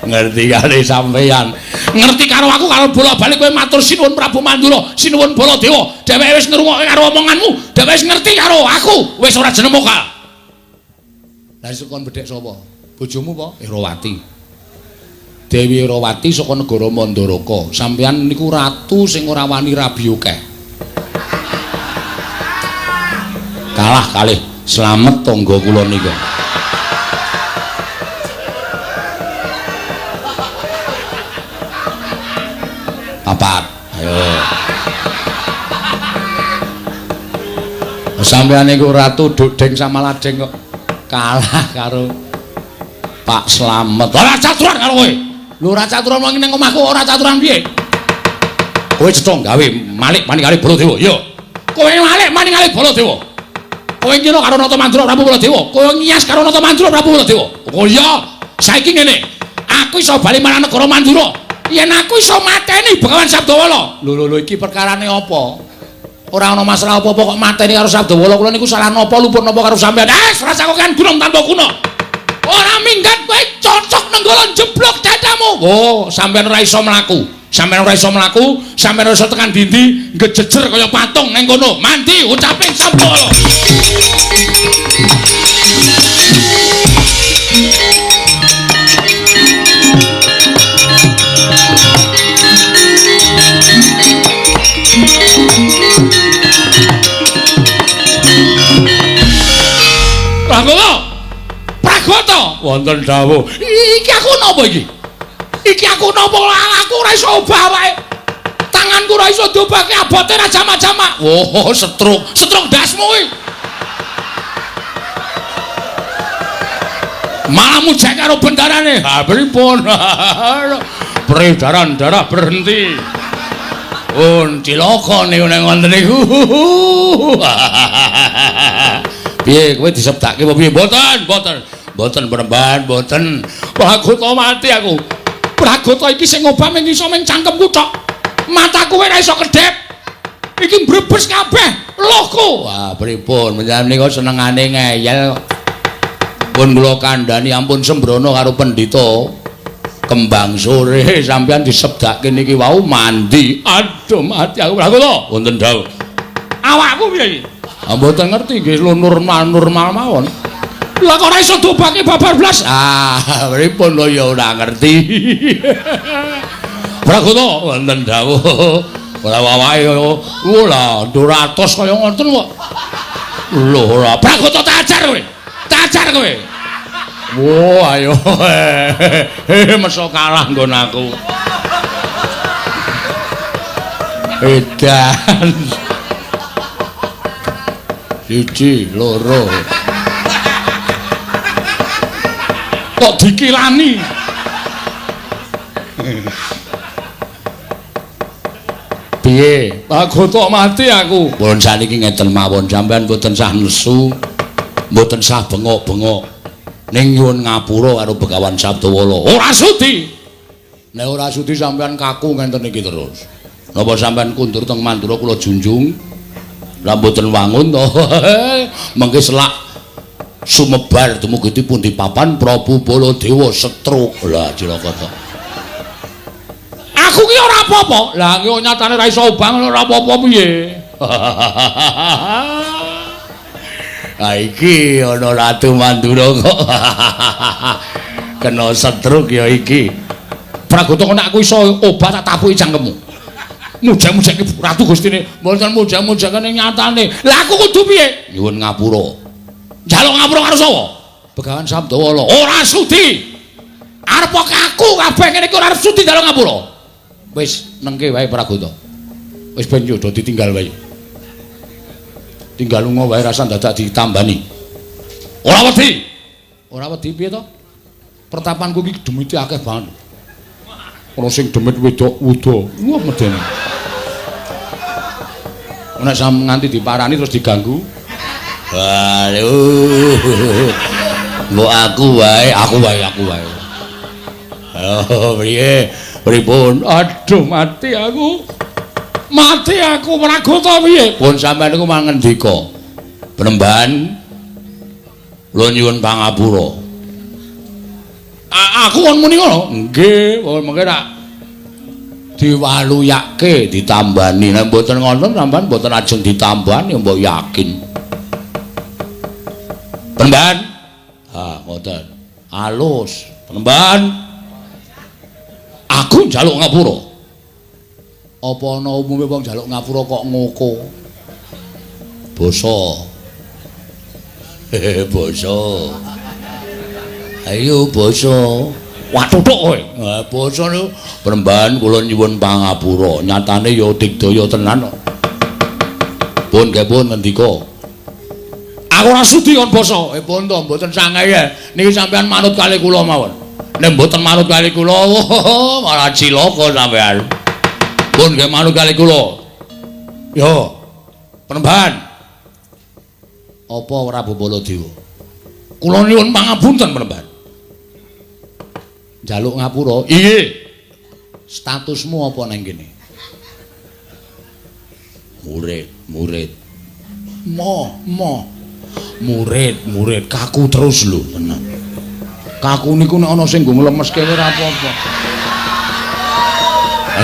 Ngerti kali sampean. Ngerti karo aku karo bola-bali kowe matur sinuwun Prabu Mandura, sinuwun Baladewa. Dheweke wis ngrungokke karo omonganmu, dheweke wis ngerti karo aku, wis ora jeneng mokal. Lah iso kon bedhek sapa? Bojomu apa? Irawati. Dewi Irawati saka negara Mandaraka. Sampeyan niku ratu sing ora wani rabi akeh. Kalah kalih Slamet tangga kula nika. Papat. Ayo. Sampeyan niku ratu dudeng sama ladeng kok kalah karo Pak Slamet. Ora caturan karo kowe. Lho ora caturan wong ning omahku ora caturan piye? Kowe cetha gawe malik maning kali Baladewa. Iya. Kowe malik maning kali Baladewa. Kowe ngira karo Nata Mandura Prabu Baladewa. Kowe ngiyas karo Nata Mandura Prabu Baladewa. Oh iya, saiki ngene. Aku iso bali marang negara Mandura. Yen aku iso mateni Begawan Sabdawala. Lho lho lho iki perkarane apa? Ora ana masalah apa-apa kok mateni karo Sabdawala. Kula niku salah napa luput napa karo sampean? Eh, rasa kok kan gunung tanpa guna. Ora minggat kowe cocok nenggala jeblok dadamu. Oh, sampean ora iso mlaku. Sampeyan ora iso mlaku, sampeyan ora iso tekan dindi, ngejejer kaya patung nang kono. Mandi ucapin Sabdawala. Pragoto. Pragoto wonten dawuh. Iki aku napa iki? Iki aku napa aku ora iso obah awake. Tanganku ora iso diobahke abote ra jamak-jamak. Oh, setruk. Setruk ndasmu kuwi. Malah mujek karo bendarane. Ha pripun? Peredaran darah berhenti. Pun cilaka niku nek ngoten niku. Piye kowe disebdake apa piye? Mboten, mboten. Mboten Premban, mboten. Pragoto mati aku. Pragoto iki sing ngobah mung iso mung cangkemku tok. Mataku ora iso kedhep. Iki mbrebes kabeh lohku. Wah, pripun? Menjan menika senengane ngeyel. Pun kula kandhani ampun sembrono karo pendhita. Kembang sore sampeyan disebdake niki wau mandi. Aduh, mati aku Pragoto. Wonten dawuh. Awakku piye iki? Mboten ngerti nggih normal-normal mawon. Lah kok ora iso diobahke babar blas? Ah, pripun lho ya ora ngerti. Pragoto wonten dawuh. Ora awake lha 200 kaya ngoten kok. Lho ora. Pragoto tak ajar kowe. Tak ajar kowe. Wo ayo. Meso kalah nggon aku. Edan. Siji, loro. Kok dikilani? Piye? Pragoto mati aku. Pun saniki ngeten mawon, sampean mboten sah nesu, mboten sah bengok-bengok. Ning nyuwun ngapura karo Begawan Sabdawala. Ora sudi. Nek ora sudi sampean kaku ngenten iki terus. Napa sampean kundur teng Mandura kula junjung? Lah mboten wangun to. Mengke selak sumebar dumugi pundi papan Prabu Baladewa setruk. Lah cilaka to. Aku ki ora apa-apa. Lah ki nyatane ora iso obah ora apa-apa piye. Ha iki ana Ratu Mandura kok. Kena setruk ya iki. Pragoto kok nek aku iso obah tak tapuki cangkemmu. Mujang-mujang Ratu Gustine mboten mujang-mujangane nyatane. Lah aku kudu piye? Nyuwun ngapura. Njaluk ngapura karo sapa? Begawan Sabdawala. Ora sudi. Arep kaku kabeh ngene iki ora arep sudi njaluk ngapura. Wis nengke wae Pragoto. Wis ben yo ditinggal wae. Tinggal lunga wae rasa dadak ditambani. Ora wedi. Ora wedi piye to? Pertapanku iki demite akeh banget. Ana sing demit wedok wuda. Wah medeni. Nek sam nganti diparani terus diganggu. Waduh. Mbok aku wae, aku wae, aku wae. Oh, piye? Pripun? Aduh, mati aku. Mati aku Pragoto piye? Pun sampean niku mangendika. Penemban kula nyuwun pangapura. Aku kon muni ngono? Nggih, mengke rak diwaluyake ditambani. Nek mboten ngoten sampean mboten ajeng ditambani mbok yakin. Penemban. Ha, ngoten. Alus. Penemban. Aku njaluk ngapura. Apa ana umume wong njaluk ngapura kok ngoko? Basa. Basa. Ayo basa. Waduh tok kowe. Basa niku Panembahan kula nyuwun pangapura. Nyatane ya digdaya tenan kok. Pun nggih pun ngendika. Aku ora sudi kon basa. Pun to mboten sangae. Niki sampean manut kali kula mawon. Nek mboten manut kali kula, malah cilaka sampean. Pun nggih manut kali kula. Yo. Panembahan. Apa Prabu Baladewa? Kula nyuwun pangapunten Panembahan. Njaluk ngapura? Inggih. Statusmu apa nang kene? Murid, murid. Mo, mo. Murid, murid, kaku terus lho tenan. Kaku niku nek ana sing nggo nglemeske ora apa-apa.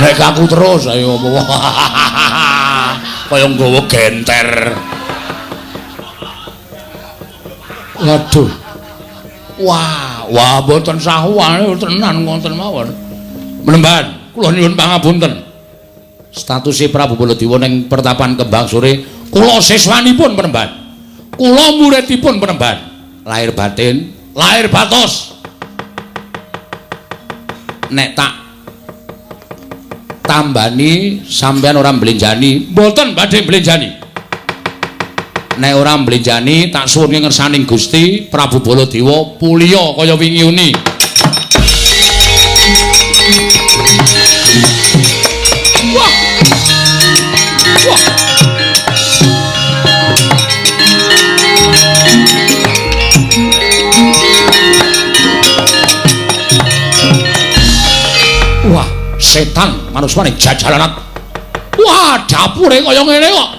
Nek kaku terus ayo apa. Kaya nggawa genter. Waduh. Wah, wah mboten sahuane tenan ngoten mawon. Panembahan, kula nyuwun pangapunten. Statuse Prabu Baladewa ning pertapan Kembang Sore, kula siswanipun Panembahan. Kula muridipun Panembahan. Lahir batin, lahir batos. Nek tak tambani sampean ora mblenjani, mboten badhe mblenjani. Nek ora mblenjani tak suwunke ngersaning Gusti Prabu Baladewa puliya kaya wingi uni. Wah. Wah. Wah, setan manuswane jajalanat. Wah, dapure kaya ngene kok.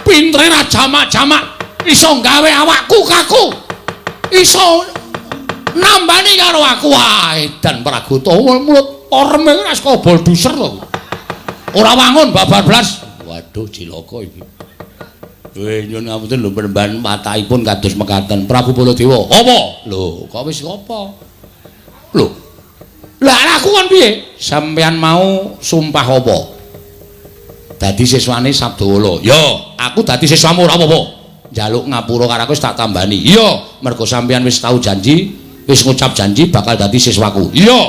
Pintere ra jamak-jamak iso gawe awakku kaku. Iso nambani karo aku. Wah, edan Pragota mulut oreme ora saka bolduser to. Ora wangun babar blas. Waduh, cilaka iki. Weh, nyuwun ngapunten lho Panembahan watakipun kados mekaten. Prabu Baladewa. Apa? Lho, kok wis apa? Lho. Lah aku kon piye? Sampeyan mau sumpah apa? Dadi siswane Sabdawala. Ya, aku dadi siswamu ora apa-apa. Njaluk ngapura karo aku wis tak tambani. Iya, mergo sampeyan wis tau janji, wis ngucap janji bakal dadi siswaku. Iya.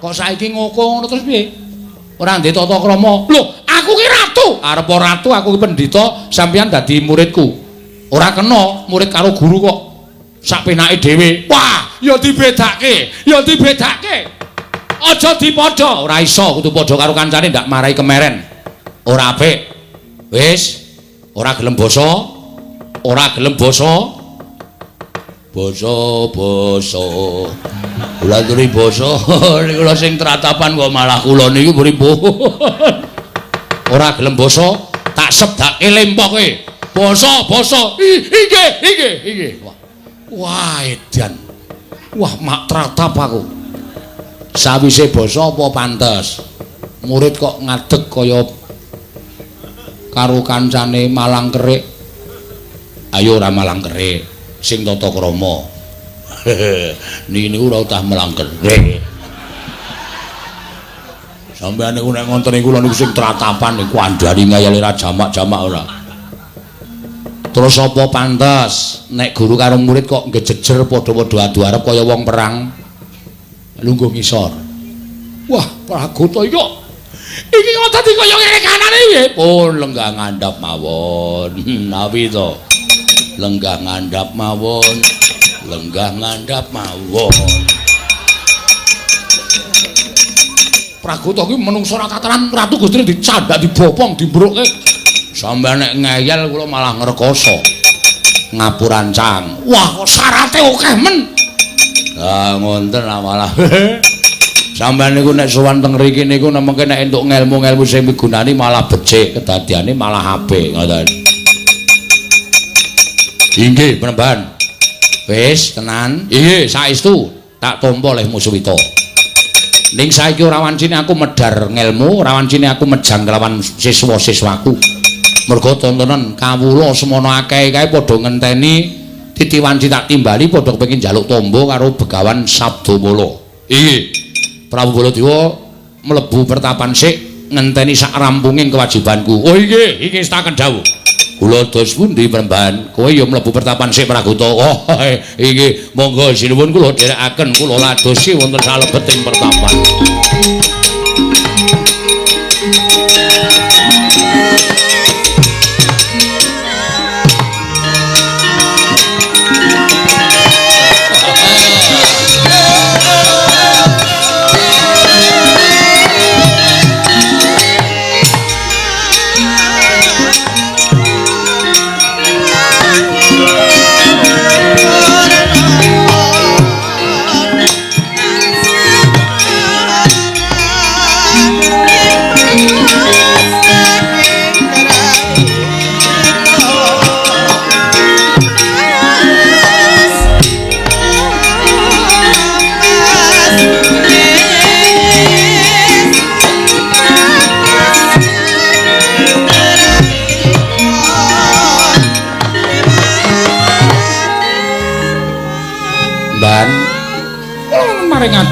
Kok saiki ngoko ngono terus piye? Ora ndek tata krama. Lho, aku ki ratu. Arep ratu aku ki pendhita, sampeyan dadi muridku. Ora kena murid karo guru kok sak penake dhewe. Wah, ya dibedake, ya dibedake. Aja dipadha, ora iso kudu padha karo kancane ndak marai kemeren. Ora apik. Wis, ora gelem basa. Ora gelem basa. Basa basa. Kula aturi basa. Niku lho sing tratapan kok malah kula niku pripun. Ora gelem basa, tak sebdake lempoke. Basa basa. Inggih, inggih, inggih. Wah. Wah, edan. Wah, mak tratap aku. Sawise basa apa pantes? Murid kok ngadeg kaya karo kancane malang kerik. Ayo ora malang kerik, sing tata krama. Niki niku ora utah malang kerik. Sampeyan niku nek ngonten niku niku sing tratapan niku andani ngayale ra jamak-jamak ora. Terus apa pantes nek guru karo murid kok ngejejer padha-padha adu arep kaya wong perang? Lungguh ngisor. Wah, Pragota iki kok iki kok dadi kaya ngene kanane piye? Pun lenggah ngandhap mawon. Nawi to. Lenggah ngandhap mawon. Lenggah ngandhap mawon. Pragota iki menungsa ora kataran Ratu Gustine dicandak, dibopong, dimbrukke. Sampeyan nek ngeyel kula malah ngrekoso. Ngapurancang. Wah, kok syarate akeh men. Lah ngoten lah malah. Sampeyan niku nek sowan teng mriki niku nemengke nek entuk ngelmu-ngelmu sing migunani malah becik, kedadiane malah apik ngoten. Inggih, Panembahan. Wis tenan. Inggih, saestu tak tampa lehmu suwita. Ning saiki ora wancine aku medhar ngelmu, ora wancine aku mejang kelawan siswa-siswaku. Mergo tontonan kawula semono akeh kae padha ngenteni titi wanci tak timbali padha kepengin njaluk tombo karo Begawan Sabdamala. Inggih. Prabu Baladewa mlebu pertapan sik ngenteni sak rampunging kewajibanku. Oh inggih, iki setaken dawuh. Kula dos pundi Panembahan? Kowe ya mlebu pertapan sik Pragota. Oh, iki monggo sinuwun kula dherekaken kula ladosi wonten salebeting pertapan.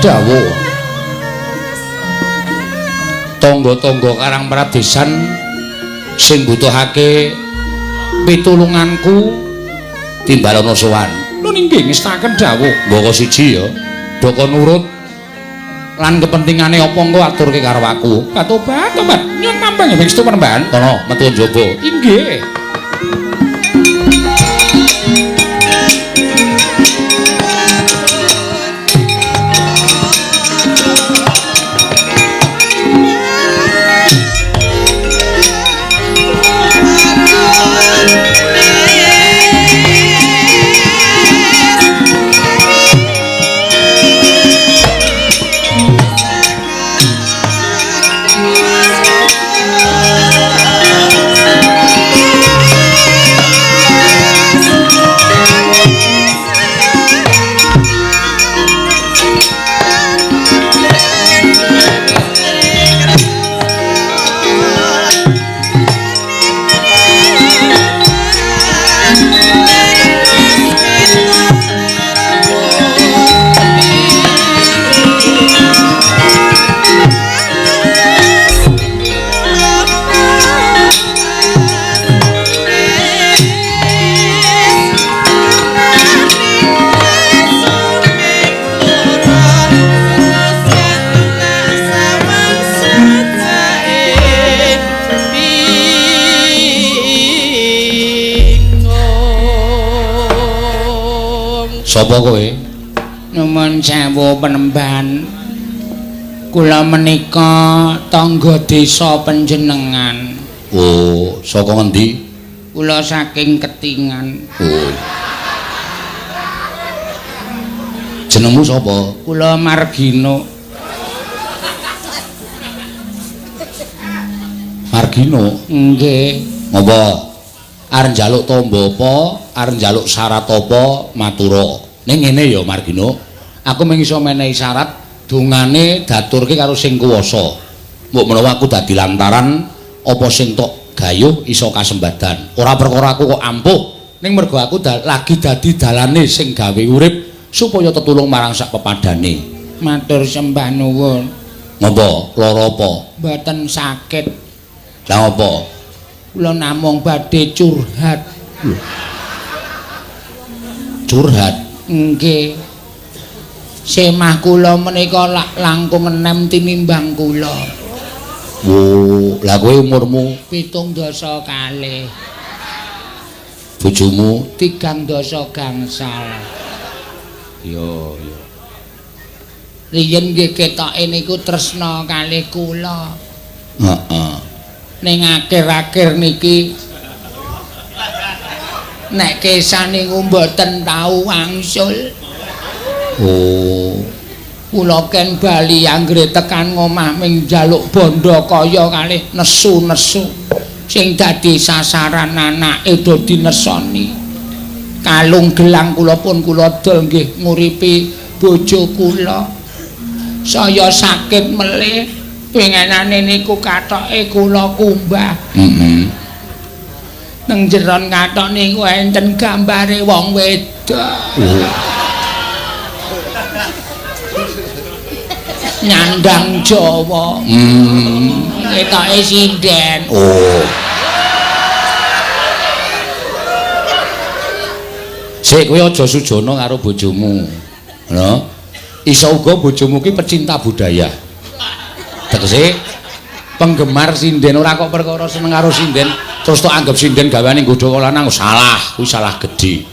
Dawuh tangga-tangga Karang Pradesan sing butuhake pitulunganku timbalana sowan. Lho nggih ngestaken dawuh. Mbaka siji ya, daka nurut lan kepentingane apa engko aturke karo aku. Katobat, tobat. Nyuwun mampang ya pangestu Panembahan. Kono metu njaba. Inggih. Sapa kowe? Nuwun sewu Panembahan. Kula menika tangga desa panjenengan. Oh, saka ngendi? Kula saking Ketingan. Oh. Jenengmu sapa? Kula Margino. Margino? Nggih. Ngopo? Arep njaluk tombo apa? Arep njaluk syarat apa? Matura. Ning ngene ya Margino, aku mung iso menehi syarat dongane daturke karo sing kuwasa. Mbok menawa aku dadi lantaran apa sing tok gayuh iso kasembadan. Ora perkara aku kok ampuh, ning mergo aku lagi dadi dalane sing gawe urip supaya tetulung marang sak pepadane. Matur sembah nuwun. Ngopo? Lara apa? Mboten sakit. Lah apa? Kula namung badhe curhat. Lho. Curhat? Nggih. Semah kula menika lak langkung enem tinimbang kula. Oh, lah kowe umurmu 72. Bojomu 3 gangsal. Iya, iya. Riyen nggih ketoke niku tresna kalih kula. Heeh. Ning akhir-akhir niki nek kesan niku mboten tau wangsul. Oh. Kula ken bali anggere tekan ngomah ming njaluk bondo kaya kalih nesu-nesu. Sing dadi sasaran anake do dinesoni. Kalung gelang kula pun kula dol nggih nguripi bojo kula. Saya sakit melih. Pengenane niku katoke kula kumbah. Heeh. Nang jeron katok niku enten gambare wong wedok. Oh. Nyandang Jawa. Ketoke sinden. Oh. Sik kowe aja sujana karo bojomu. Ngono. Iso uga bojomu ki pecinta budaya. Tegese penggemar sinden, ora kok perkara seneng karo sinden terus tok anggap sinden gaweane nggodha wong lanang, salah, kuwi salah gedhe.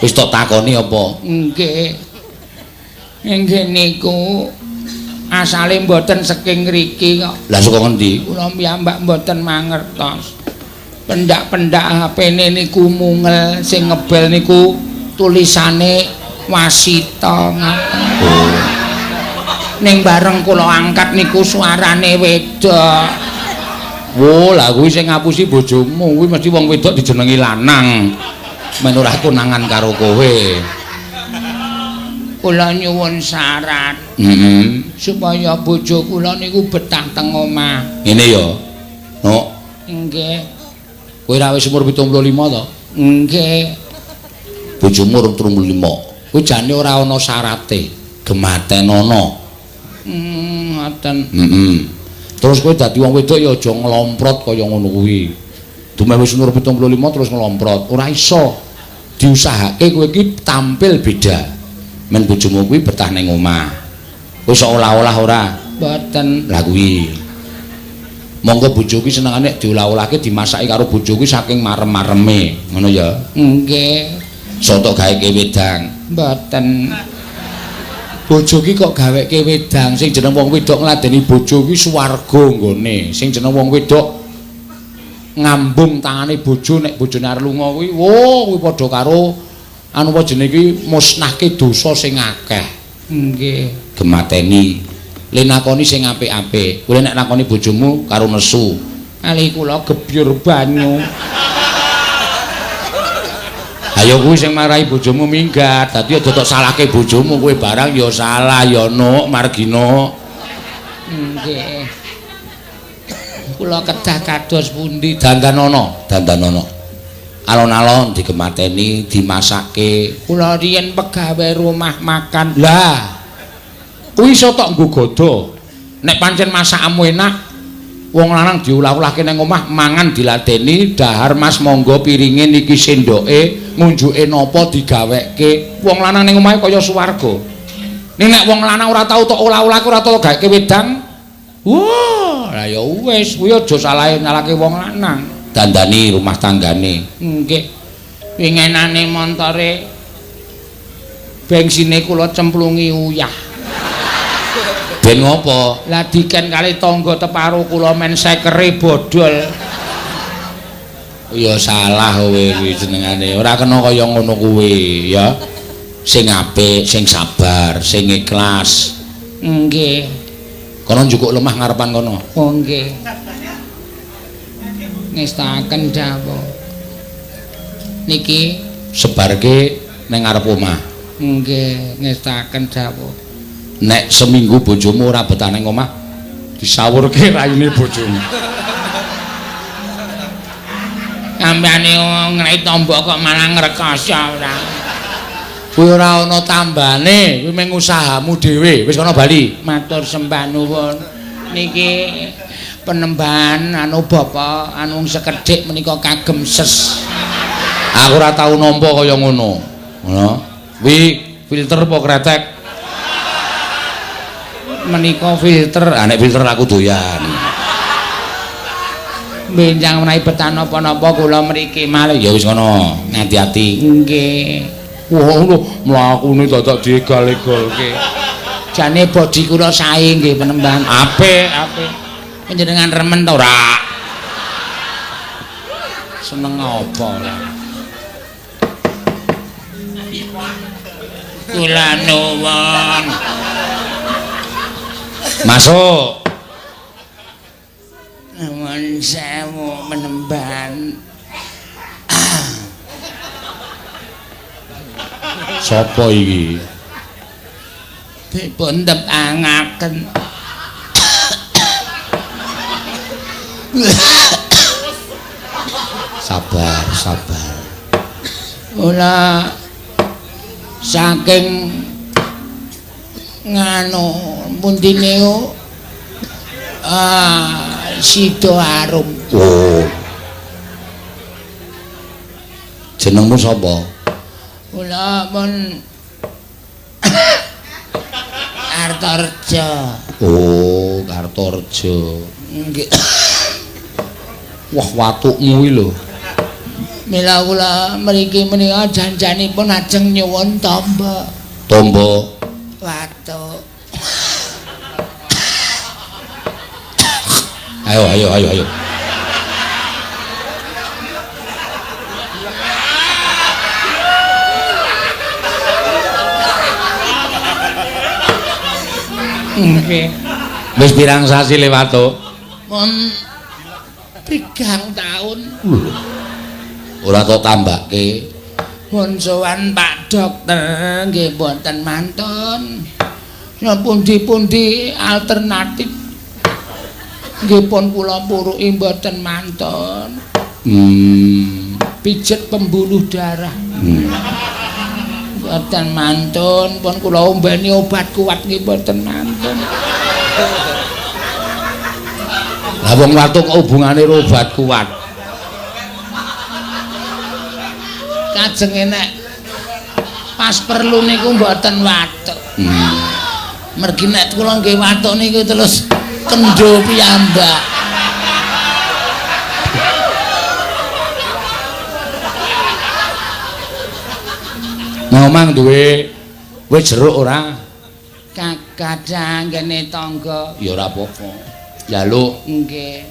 Wis tok takoni apa? Nggih. Nggih niku asale mboten saking ngriki kok. Lah saka ngendi? Kula piyambak mboten mangertos. Pendak-pendak HP-ne niku mungel, sing ngebel niku tulisane Wasita ngaten. Oh. Ning bareng kula angkat niku suarane wedok. Wo, lah kuwi sing ngapusi bojomu, kuwi mesti wong wedok dijenengi lanang. Men ora konangan karo kowe. Kula nyuwun syarat. Heeh. Supaya bojo kula niku betah teng omah. Ngene ya. Nok. Nggih. Kowe ra wis umur 75 to? Nggih. Bojomu urung 35. Kuwi jane ora ana syarate. Gematenono. Ngoten. Heeh. Terus kowe dadi wong wedok ya aja nglomprot kaya ngono kuwi. Dumeh wis umur 75 terus nglomprot, ora iso. Diusahake kowe iki tampil beda. Men bojomu kuwi betah ning omah. Kowe iso olah-olah ora? Mboten. Lah kuwi. Monggo bojo kuwi senengane diolah-olahke dimasaki karo bojo kuwi saking marem-mareme, ngono ya. Nggih. Soto gaweke wedang. Mboten. Bojo ki kok gaweke wedang, sing jeneng wong wedok ngladeni bojo kuwi swarga nggone. Sing jeneng wong wedok ngambung tangane bojo nek bojone arep lunga kuwi, wo kuwi padha karo anu apa jenenge iki musnahke dosa sing akeh. Nggih. Gemateni. Le nakoni sing apik-apik. Kowe nek nakoni bojomu karo nesu. Ali kula gebyur banyu. Ayo kuwi sing marahi bojomu minggat. Dadi aja tok salahke bojomu, kowe barang ya salah ya Nuk, Margino. Nggih. Kula kedah kados pundi? Dandanono, dandanono. Alon-alon digemateni, dimasake. Kula riyen pegawe rumah makan. Lah, kuwi iso tok nggo godha. Nek pancen masakanmu enak, wong lanang diolah-olahke nang omah, mangan diladeni, dahar Mas monggo piringe niki sendoke, ngunjuke napa digaweke. Wong lanang ning omahe kaya swarga. Ning nek wong lanang ora tau tok olah-olahke, ora tau gaweke wedang, wah, lah ya wis, kuwi aja salahe nyalake wong lanang. Dandani rumah tanggane. Nggih. Wingenane montore bengsine kula cemplungi uyah. Ben ngopo? Lah diken kali tangga teparo kula men sekere bodol. Ya salah kowe kuwi jenengane. Ora kena kaya ngono kuwi ya. Sing apik, sing sabar, sing ikhlas. Nggih. Kono njukuk lemah ngarepan kono. Oh nggih. Ngestaken dawuh. Niki sebarke ning ngarep omah. Nggih, ngestaken dawuh. Nek seminggu bojomu ora betah ning omah, disawurke raine bojomu. Sampeyan ngrek tombok kok malah ngrekoso ora. Kuwi ora ana tambane, kuwi mung usahamu dhewe. Wis kono bali. Matur sembah nuwun. Niki penembahan anu bapak anu sekedhik menika kagem ses. Aku ora tau nampa kaya ngono. Ngono. Kuwi filter apa kretek? Menika filter. Ah nek filter aku doyan. Benjang menawi betah napa-napa kula mriki malih. Ya wis ngono, ngati-ati. Nggih. Wah, lho mlakune dadak diegal-egalke. Jane bodi kula sae nggih penembahan. Apik, apik. Panjenengan remen ta ora? Seneng apa lah? Kula nuwun. Masuk. Nuwun sewu penembahan. Sapa iki? Dipun tepangaken. Sabar, sabar. Kula saking nganu pundi niku Sidoarum. Oh. Jenengmu sapa? Kula pun Kartorejo. Oh, Kartorejo. Nggih. Wah, watukmu iki lho. Mila kula mriki menika janjanipun ajeng nyuwun tamba. Tamba watuk. Ayo ayo ayo ayo. Nggih. Wis pirang sasi le watuk? Mun 3 taun. Ora tok tambake. Pun sowan Pak Dokter nggih mboten mantun. Pundi-pundi alternatif nggih pun kula puruki mboten mantun. Pijet pembuluh darah. Mboten mantun, pun kula ombeni obat kuat nggih mboten mantun. Lah wong watuk kok hubungane karo obat kuat? Kajenge nek pas perlu niku mboten watuk. Mergi nek kula nggih watuk niku terus kendho piyambak. Ngomong duwe wis jeruk ora? Kakadang ngene tangga. Ya ora apa-apa. Njaluk. Nggih.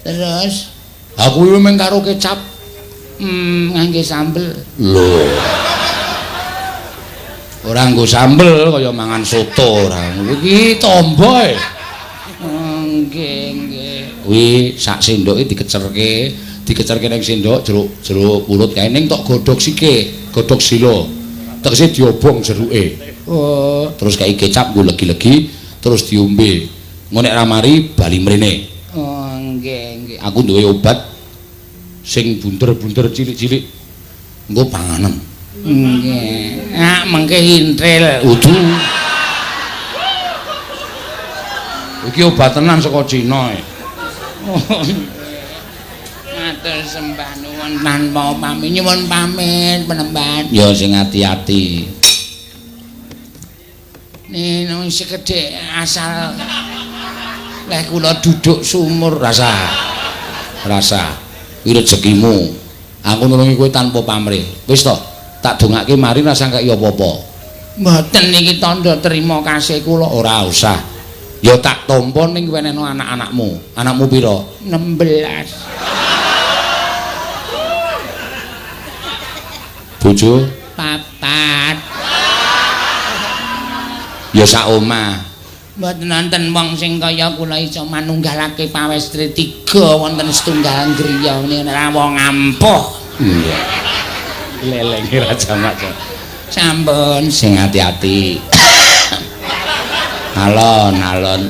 Terus aku iki mung karo kecap. Ngangge sambel. Lho. Ora nggo sambel kaya mangan soto ora. Iki tombo e. Nggih, nggih. Kuwi sak sendoke dikecerke, dikecerke ning sendok jeruk jeruk purut kae ning tok godhog sike, godhog sila. Tegese diobong jeruke. Oh, terus kae kecap nggo legi-legi terus diombe. Engko nek ra mari bali mrene. Oh, nggih, nggih. Aku duwe obat sing bunder-bunder cilik-cilik engko panganen. Nggih. Ah, mengke intril. Udu. Iki obat tenan saka Cina e. Matur sembah nuwun tanpa pamit, nyuwun pamit penemban. Ya sing ati-ati. Nino sekedhik asal leh kula duduk sumur rasa. Rasa. Kuwi rezekimu. Aku nulungi kowe tanpa pamrih. Wis to, tak dongake mari rasa kaya apa-apa. Mboten niki tandha terima kasih kula. Ora usah. Ya tak tampa ning wenehno anak-anakmu. Anakmu pira? 16. Bojo? 4. Ya sak omah. Mboten wonten wong sing kaya kula iso manunggalake pawestri 3 wonten setunggal griya ngene ora wong ampuh. Iya. Lelenge Raja Maca. Sampun sing ati-ati. Alon alon.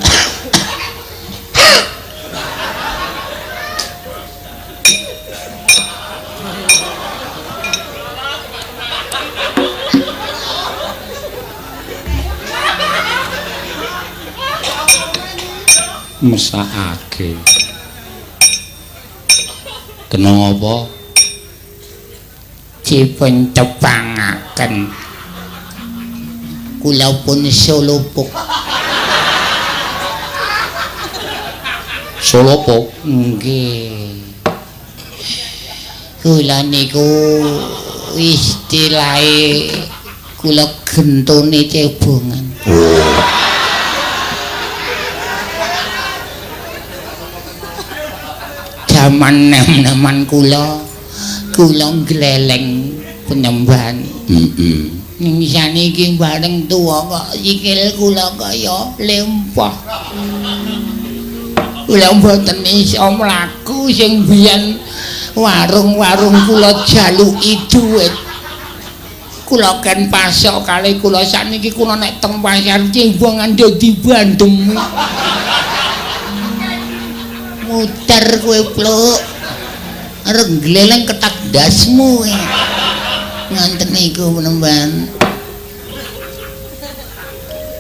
Mesakake. Kena apa? Dipun tepangaken. Kula pun solopuk. Solopuk? Nggih. Kula niku istilahe kula gentone cebongan. Oh. Jaman nem-neman kula, kula ngleleng penyembahan. Ning saniki bareng tuwa kok sikil kula kaya lempah. Kula mboten iso mlaku sing biyen warung-warung kula jaluki dhuwit. Kula ken pasok kalih kula sakniki kula nek teng pasar cebongan dadi bandem. Muter kowe pluk. Arep gleleng ketak ndasmu. Ngonten niku penemban.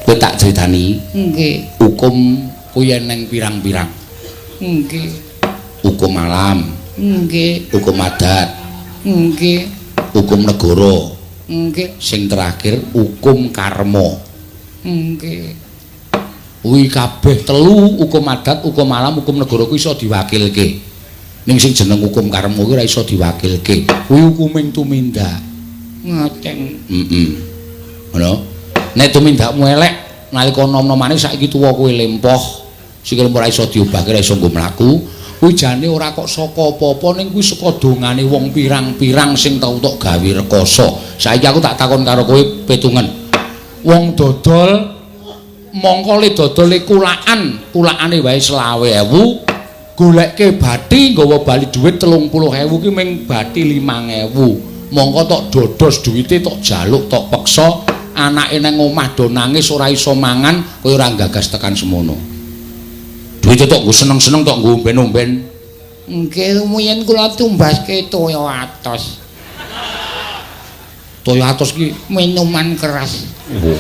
Kowe tak critani. Nggih. Hukum kuwi eneng pirang-pirang. Nggih. Hukum alam. Nggih. Hukum adat. Nggih. Hukum negara. Nggih. Sing terakhir hukum karma. Nggih. Kuwi kabeh telu, hukum adat, hukum alam, hukum negara kuwi iso diwakilke. Ning sing jeneng hukum karma kuwi ora iso diwakilke. Kuwi hukuming tumindak. Ngoten. Heeh. Ngono. Nek tumindakmu elek nalika nom-nomane saiki tuwa kowe lempoh, sikilmu ora iso diobahke, ora iso nggo mlaku. Kuwi jane ora kok saka apa-apa, ning kuwi saka dongane wong pirang-pirang sing tau tok gawe rekoso. Saiki aku tak takon karo kowe petungen. Wong dodol mongko le dodole kulaan, kulaane wae 25.000, golekke bathi nggawa bali dhuwit 30.000 ki ming bathi 5.000. Mongko tok dodos duwite tok jaluk tok peksa, anake nang omah do nangis ora iso mangan, kowe ora gagas tekan semono. Duwite tok nggo seneng-seneng tok nggo omben-omben. Nggih, rumiyin kula tumbaske toya atos. Toya atos ki minuman keras. Oh.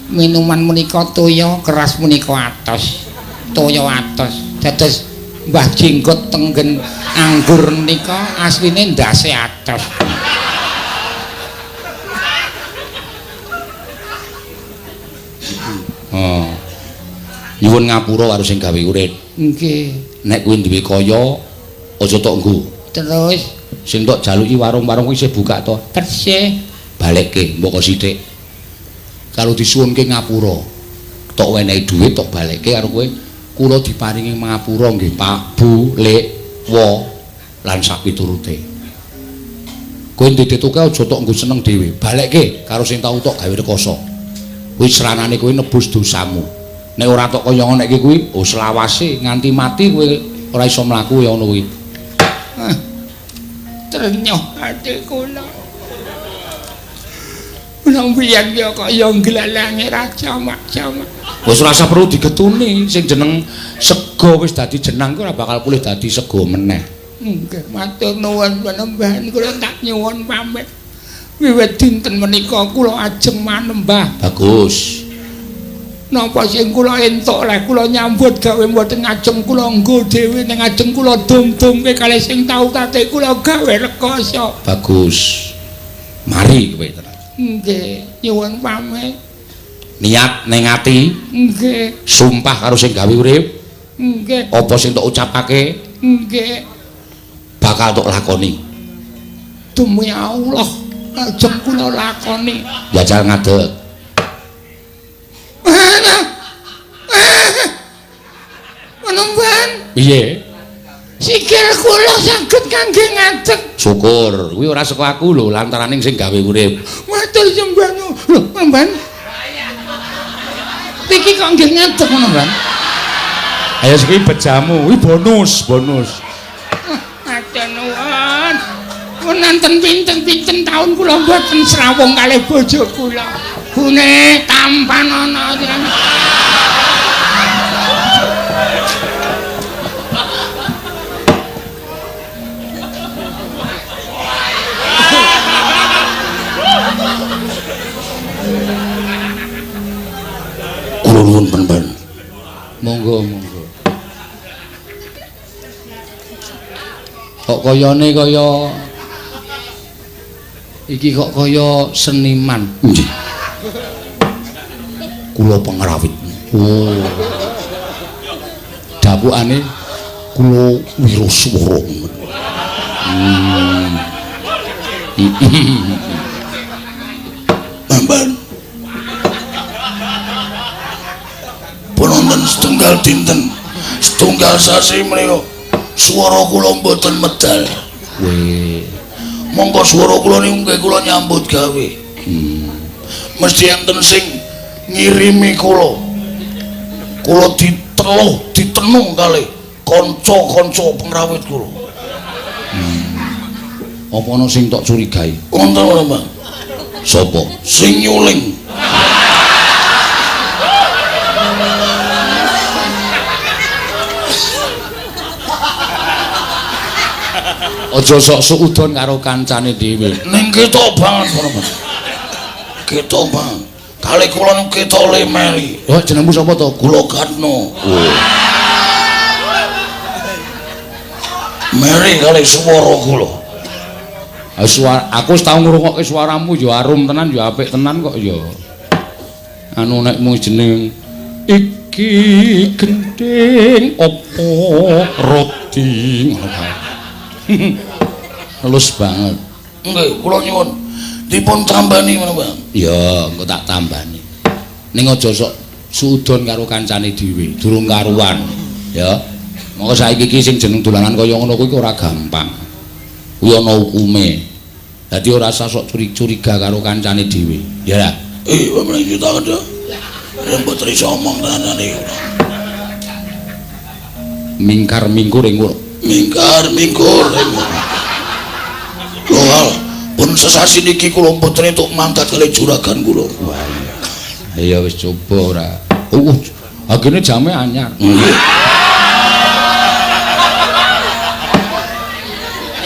Minuman menika toya keras menika atos. Toya atos. Dados Mbah Jenggot tenggen anggur menika asline ndase atos. Oh. Nyuwun ngapura karo sing gawe urip. Nggih. Nek kuwi duwe kaya aja tok nggo. Terus sing tok jaluki warung-warung kuwi isih buka to? Tesih. Balekke mbok sithik. Kalau disuwunke ngapura, tok wenehi dhuwit tok balekke karo kowe. Kula diparingi ngapura nggih Pak, Bu, Lek, Wo lan sak piturute. Kowe ndedetoke aja tok nggo seneng dhewe. Balekke karo sing tau tok gawe rekoso. Kuwi sranane kowe nebus dosamu. Nek ora tok kaya ngono iki kuwi, oh selawase nganti mati kowe ora iso mlaku ya ngono kuwi. Trenyuh ati kula. Kula mbiyen ya kaya nglalange raja mak-jamak. Wis ora usah perlu digetuni, sing jeneng sega wis dadi jenang kuwi ora bakal pulih dadi sega meneh. Nggih, matur nuwun panembahan kula tak nyuwun pamit. Wiwit dinten menika kula ajeng manembah. Bagus. Napa sing kula entuk leh kula nyambut gawe mboten ngajeng kula nggo dhewe ning ngajeng kula dum-dumke kalih sing tau tate kula gawe rekoso. Bagus. Mari kowe tenan. Nggih, nyuwun pamit. Niat ning ati. Nggih. Sumpah karo sing gawe urip. Nggih. Apa sing tok ucapake? Nggih. Bakal tok lakoni. Demi Allah, ajeng kula lakoni. Jajal ngadeg. Panembahan. Piye? Sikil kula saged kangge ngadeg. Syukur, kuwi ora saka aku lho, lantarane sing gawe urip. Matur sembah nuwun. Lho, Panembahan. Iki kok nggih ngadeg Panembahan? Ayo siki bejamu, kuwi bonus, bonus. Matur nuwun. Wonten pinten-pinten taun kula mboten srawung kalih bojo kula. Bune tampan ana. Kula nuwun Panembahan. Monggo, monggo. Kok kayane kaya iki kok kaya seniman. Nggih. Kula pengrawit. Oh. Dapukane kula wiraswara. Panembahan. Penonton setunggal dinten, setunggal sasi menika swara kula mboten medal. Weh. Monggo swara kula niku nggih kula nyambut gawe. Mesti enten sing ngirimi kula. Kula diteluh, ditenung kalih kanca-kanca pengrawit kula. Apa ana sing tok curigai? Wonten ora, Mbah? Sapa? Sing nyuling. Aja sok suudon karo kancane dhewe. Ning ketok banget ngono, Mas. Ketok banget. Kali kula niku ketok lemeli. Oh, jenengmu sapa to? Kula Gatno. Oh. Meri kali swara kula. Suara aku wis tau ngrungokke suaramu ya arum tenan ya apik tenan kok ya. Anu nek mung jeneng iki gending apa roti ngono kae. Halus banget. Nggih, kula nyuwun dipun tambani ngono, Bang. Ya, engko tak tambani. Ning aja sok suudon karo kancane dhewe, durung karuan, ya. Monggo saiki iki sing jeneng dolanan kaya ngono kuwi ora gampang. Kuwi ana hukume. Dadi ora usah sok curiga karo kancane dhewe. Ya ra? Meneng juta kada. Mboten iso omong tenan iki. Mingkar mingkur ing mingkar mingkur ing. Lho, pun sesasi niki kula mboten entuk mangkat kali juragan kula. Wah iya. Ya wis coba ora. Agene jame anyar. Nggih.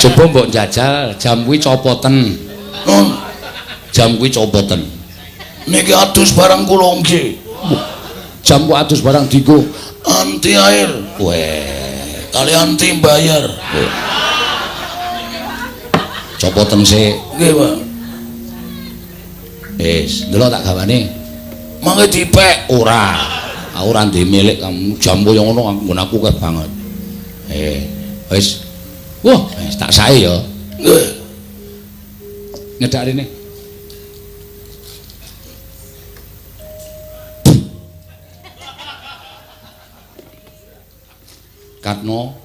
Coba mbok jajal jam kuwi copoten. Nun, jam kuwi copoten. Niki adus barang kula nggih. Jam ku adus barang dienggo anti air. Weh, kali anti bayar. Copoten sik. Nggih, Pak. Wis, ndelok tak gawane. Mangke dipek ora. Aku ora ndek milik kamu jam kaya ngono nggon aku akeh banget. Wis. Wah, wis tak sae ya. Nggih. Nyedak rene. Katno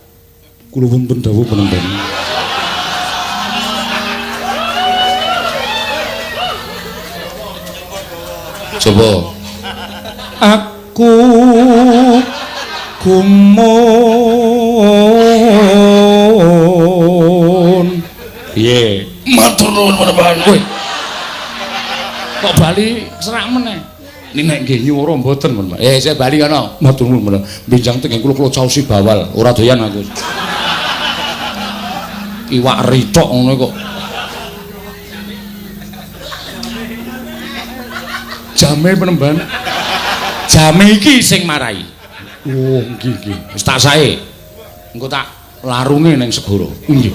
kula wonten dawuh penenten. Coba aku gumun. Piye? Matur nuwun menepan. Kowe. Kok bali serak meneh? Nek nggih nyuwara mboten, men. Saya bali kono. Matur nuwun menepan. Benjang teng kula kula caosi bawal, ora doyan aku. Iwak rithok ngono kok. Jame penemban. Jame iki sing marai. Oh, nggih nggih. Wis tak sae. Engko tak larunge ning segara. Nggih.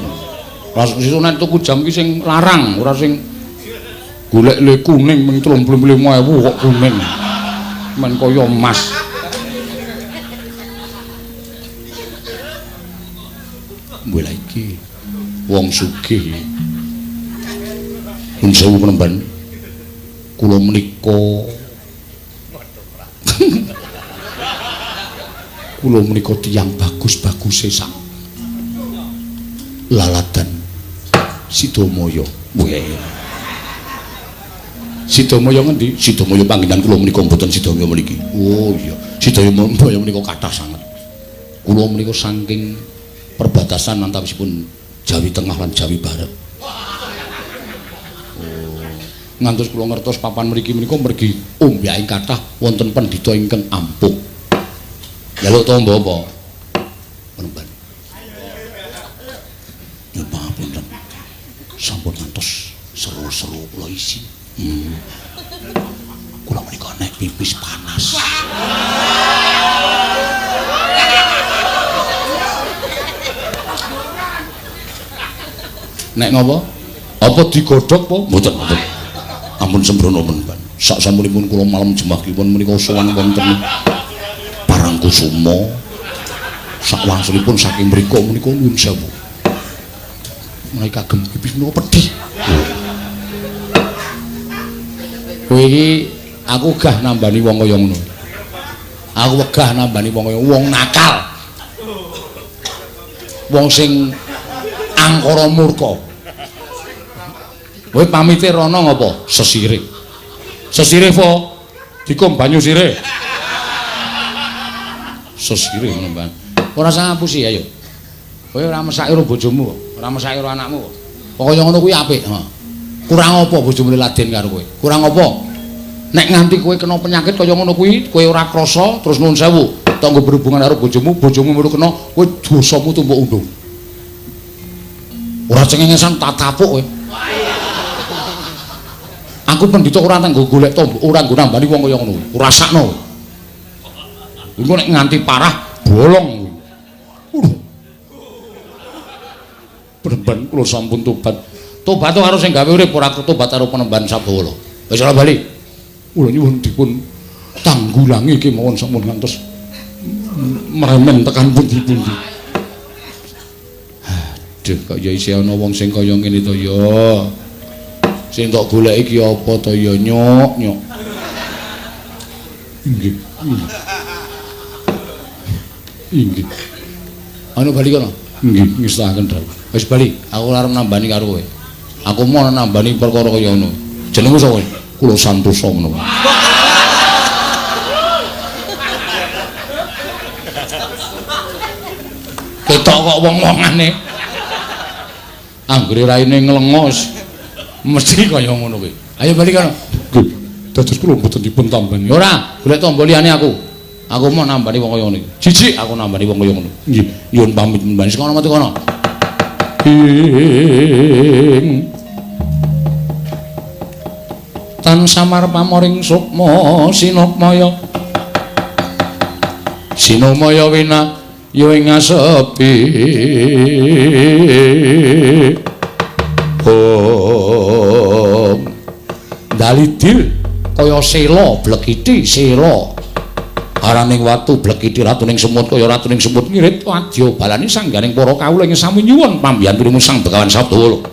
Langsung sesuk nek tuku jam iki sing larang, ora sing golek le kuning ming 35.000 kok kuning. Men kaya emas. Mbok iki wong sugih. Pun sewu penemban. Kula menika kula menika tiyang bagus-baguse sak laladan Sidamaya. Weh. Sidamaya ngendi? Sidamaya panggenan kula menika mboten Sidamaya mriki. Oh iya, Sidamaya menika kathah sanget. Kula menika saking perbatasan antawisipun Jawi Tengah lan Jawi Barat. Ngantos kula ngertos papan mriki menika mergi ombyaking kathah wonten pendhita ingkang ampuh. Njaluk tombo apa? Penemban. Nyuwun pangapunten. Sampun ngantos seru-seru kula isi. Kula menika nek pipis panas. Nek ngopo? Apa digodhog apa? Mboten, mboten. Ampun sembrono men. Sak sampunipun kula malam jemahipun menika sowan wonten Parangkusuma. Sak wangsulipun saking mriku menika nuwun sewu. Menawi kagem pipis menika pedih. Kowe iki aku gah nambani wong kaya ngono. Aku wegah nambani wong kaya wong nakal. Wong sing angkara murka. Kowe pamite rono ngopo? Sesirih. Sesirih po? Dikum banyu sirih. Sesirih ngono, Mbak. Ora usah ngapusi ayo. Kowe ora mesake karo bojomu, ora mesake karo anakmu. Pokoke ngono kuwi apik, heeh. Kurang apa bojomu laden karo kowe? Kurang apa? Nek nganti kowe kena penyakit kaya ngono kuwi, kowe ora krasa terus nuwun sewu, tanggo berhubungan karo bojomu, bojomu melu kena, kowe dosamu tumpuk undung. Ora cengengesan tak tapuk kowe. Aku pendhita ora tanggo golek tombo, ora nggo nambani wong kaya ngono kuwi. Ora sakno. Engko nek nganti parah bolong kuwi. Bremban kula sampun tobat. Tobat karo sing gawe urip ora tobat karo Panembahan Sabdawala. Wis ora bali. Kula nyuwun dipun tanggulangi kemawon sampun ngantos meremen tekan pundi-pundi. Aduh, kok ya isih ana wong sing kaya ngene to ya. Sing tok goleki iki apa to ya, Nyok, Nyok. Inggih. Inggih. Anu bali kono. Nggih, ngestaken dawuh. Wis bali, aku ora arep nambani karo kowe. Aku mau nambani perkara kaya ngono. Jenengmu sapa? Kula Santosa menawa. Ketok kok wong-wongane. Anggere raine nglengos mesti kaya ngono kuwi. Ayo bali kono. Nggih. Dados kula mboten dipun tambani. Ora, golek tamba liyane aku. Aku mau nambani wong kaya ngono iki. Jijik aku nambani wong kaya ngono. Nggih, nyuwun pamit nambani saka kono metu kono. Ing tan samar pamoring sukma sinukmaya. Sinumaya wina ya ing asepi. Om. Dalidil kaya sela blekiti sela. Araning watu blekiti ratuning semut kaya ratuning semut ngirit wadya balani sangganing para kawula ing sami nyuwun pambiyantunipun Sang Begawan Sabdawala.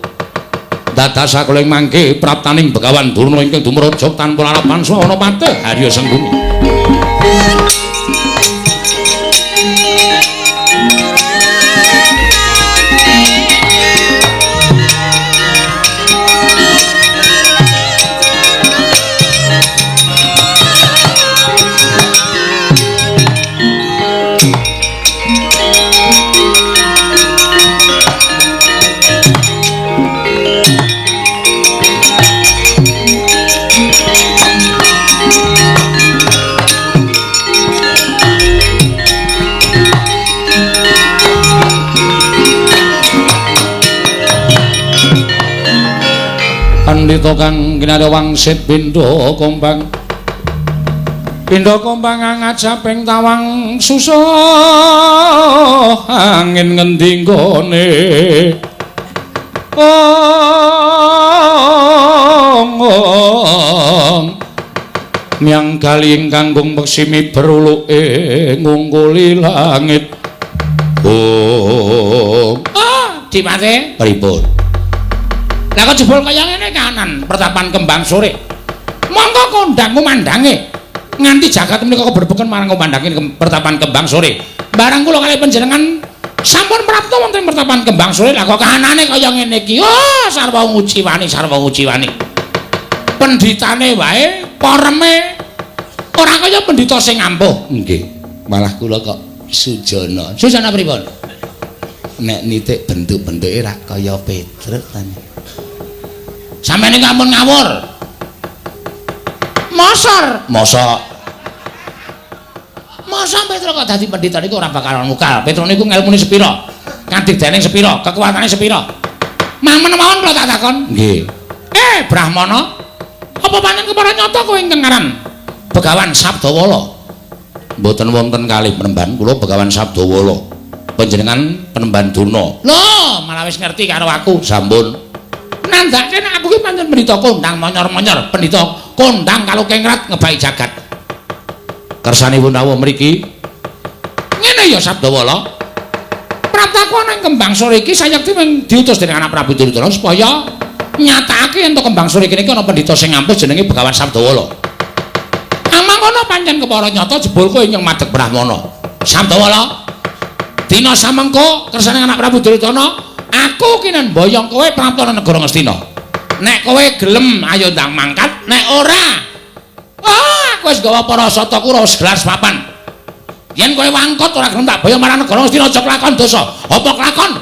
Dados sakula ing mangke praptaning Begawan Durna ingkang dumraja tanpa larapan sawana patih Harya Sengguni. Pandhita kang kinarya wangsit pindha kombang. Pindha kombang ngajaping tawang susuh angin ngendi nggone. Ong miang kali ingkang gung peksimi beruluke ngungkuli langit. Om. Ah, Dipate pripun? Lah kok jebul kaya ngene kanan pertapan Kembang Sore. Monggo kondang kumandange. Nganti jagat menika keberbeken marang kumandange pertapan Kembang Sore. Barang kula kalih panjenengan sampun prapta wonten pertapan Kembang Sore, lah kok kahanane kaya ngene iki. Oh, sarwa nguciwani, sarwa nguciwani. Pendhitane wae poreme ora kaya pendhita sing ampuh. Nggih, malah kula kok sujana. Sujana pripun? Nek nitik bentuk-bentuke ra kaya Petruk ta. Sampeyan iki ampun ngawur. Mosor, mosok. Mosok Petruk kok dadi pendhita niku ora bakalan mukal. Petruk niku ngelmune sepira? Kadigdane sepira? Kekuatane sepira? Mamen mawon kula tak takon. Nggih. Brahmana, apa pancen kepara nyata kowe ingkang aran Begawan Sabdawala? Mboten wonten kalih penemban kula Begawan Sabdawala. Panjenengan penemban Durna. Lho, malah wis ngerti karo aku. Sampun. Nandhake nek aku ki pancen pendhita kondang monyor-monyor, pendhita kondang kalau kengrat ngebai jagat. Kersanipun rawuh mriki. Ngene ya Sabdawala. Praptaku ana ing Kembang Sore iki sayekti mung diutus dening anak Prabu Duryudana supaya nyatakake yen to Kembang Sore kene iki ana pendhita sing ampuh jenenge Begawan Sabdawala. Amangkana pancen kepara nyata jebul kowe ing madeg Brahmana. Sabdawala, dina samengko kersane anak Prabu Duryudana, aku kinen boyong kowe prapta negara Ngastina. Nek kowe gelem ayo ndang mangkat, nek ora, aku wis gawa para sata kura wis gelar sepapan. Yen kowe wangkot ora gelem tak boyong marang negara Ngastina aja kelakon dosa. Apa kelakon?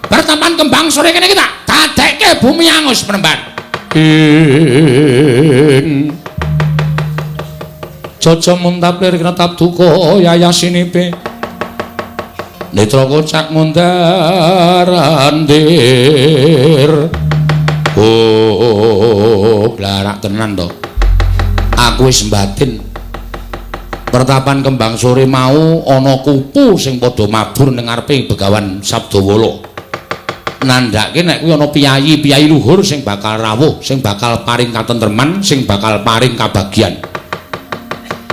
Pertapan Kembang Sore kene iki tak dadekke bumi angus penemban. Ing Jaja muntaplir kretap duka yayasinipe. Netra kocak mundar andir. Oh, blarak tenan to. Aku wis mbatin. Pertapan Kembang Sore mau ana kupu sing padha mabur ning ngarepe Begawan Sabdawala. Nandhake nek kuwi ana piyayi-piyayi luhur sing bakal rawuh, sing bakal paring katentreman, sing bakal paring kabagyan.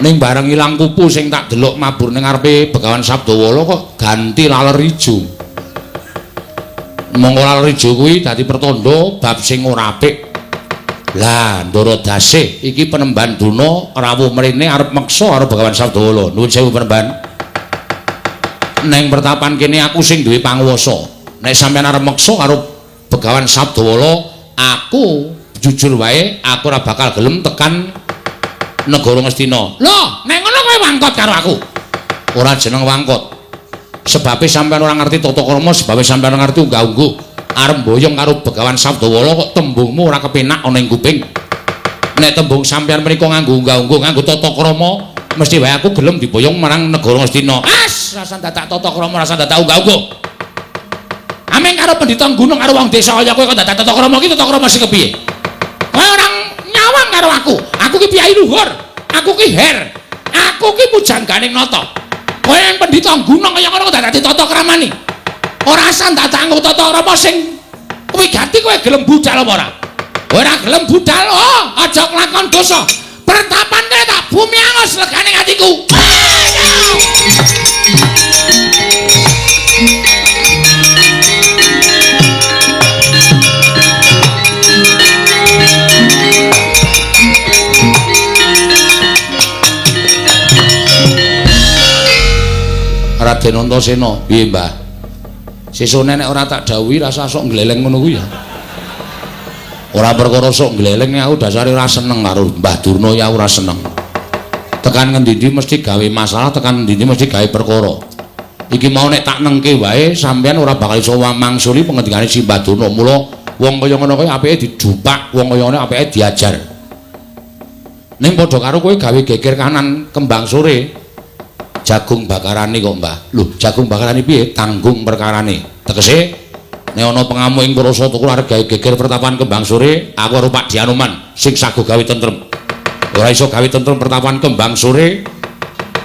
Ning bareng ilang kupu sing tak delok mabur ning ngarepe Begawan Sabdawala kok ganti laler ijo. Monggo laler ijo kuwi dadi pertanda bab sing ora apik. Lah, Ndara Dasih iki penemban Durna rawuh mrene arep meksa karo Begawan Sabdawala. Nuwun sewu penemban. Neng pertapan kene aku sing duwe panguwasa. Nek sampeyan arep meksa karo Begawan Sabdawala, aku jujur wae aku ora bakal gelem tekan negara Ngastina. Lho, nek ngono kowe wangkot karo aku. Ora jeneng wangkot. Sebabe sampeyan ora ngerti tata krama, sebabe sampeyan ora ngerti unggah-ungguh. Arep mboyong karo Begawan Sabdawala kok tembungmu ora kepenak ana ing kuping. Nek tembung sampeyan menika nganggo unggah-ungguh, nganggo tata krama, mesti wae aku gelem diboyong marang negara Ngastina. As, rasa dadak tata krama, rasa dadak unggah-ungguh. Ameng karo pendhita gunung karo wong desa kaya kowe kok dadak tata krama iki tata krama sing kepiye? Kowe ora nyawang karo aku. Aku ki piyai luhur, aku ki her, aku ki pujangganing nata. Kowe yang pendhita gunung kaya ngono kok dadak tata kramane. Ora asal dadak nganggo tata krama sing wigati kowe gelem budal apa ora? Ora gelem budal, oh, aja kelakon dosa. Pertapan kene tak bumi angus legane atiku. Raden Antasena, piye Mbah? Sesone nek ora tak dawuhi rasa sok ngleleng ngono kuwi ya. Ora perkara sok ngleleng, aku dasare ora seneng karo Mbah Durna ya ora seneng. Tekan ngendi-endi mesti gawe masalah, tekan ngendi-endi mesti gawe perkara. Iki mau nek tak nengke wae sampean ora bakal iso mangsuli pengendikane si Mbah Durna. Mula wong kaya ngono kuwi apike dijupak, wong kaya ngono apike diajar. Ning padha karo kowe gawe geger kanan kembang sore. Jagung bakarane kok Mbah. Lho, jagung bakarane piye? Tanggung perkarane. Tegese nek ana pengamuk ing Prasa Tukul arep gawe geger pertapan kembang sore, aku karo Pak Dianoman sing sago gawe tentrem. Ora iso gawe tentrem pertapan kembang sore,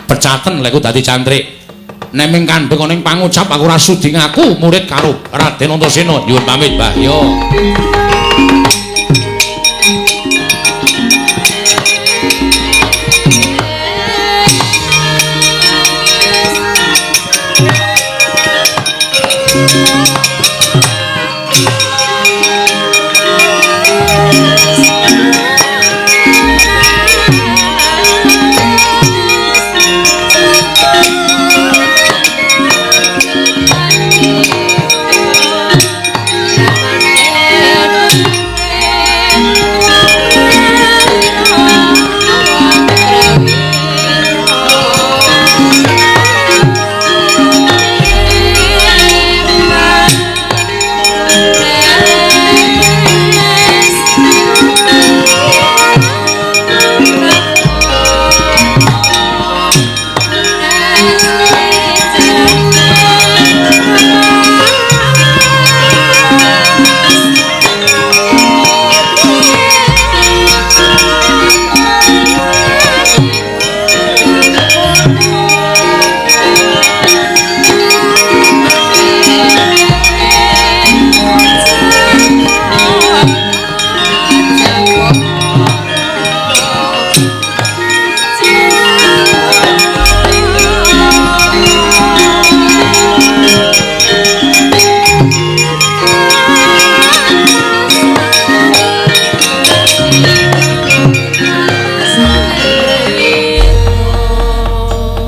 pecaten lek dadi cantrik. Nek ming kandhek ana ing pangucap aku ora sudi ngaku murid karo Raden Antasena. Nyuwun pamit, Mbah. Yo.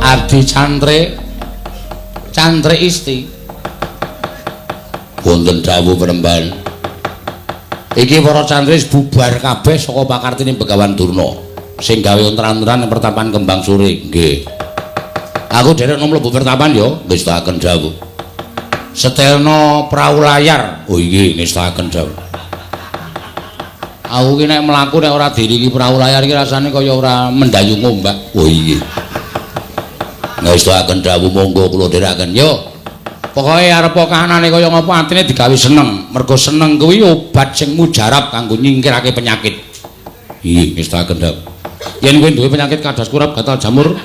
Abdi cantrik, cantrik isti. Wonten dawuh penemban. Iki para cantrik bubar kabeh saka pakartine Begawan Durna sing gawe ontran-ontran ing pertapan Kembang Sore. Nggih. Aku derek mlebu pertapan ya, ngestakaken dawuh. Setelno prau layar. Oh nggih, ngestakaken dawuh. Aku ki nek mlaku nek ora diriki prau layar iki rasane kaya ora mendayu ngombak. Oh nggih. Ngestakaken dawuh monggo kula dherekaken. Yo. Pokoke arep kahanane kaya ngapa atine digawe seneng. Mergo seneng kuwi obat sing mujarab kanggo nyingkirake penyakit. Nggih, ngestakaken dawuh. Yen kowe duwe penyakit kados kurap, gatal, jamur,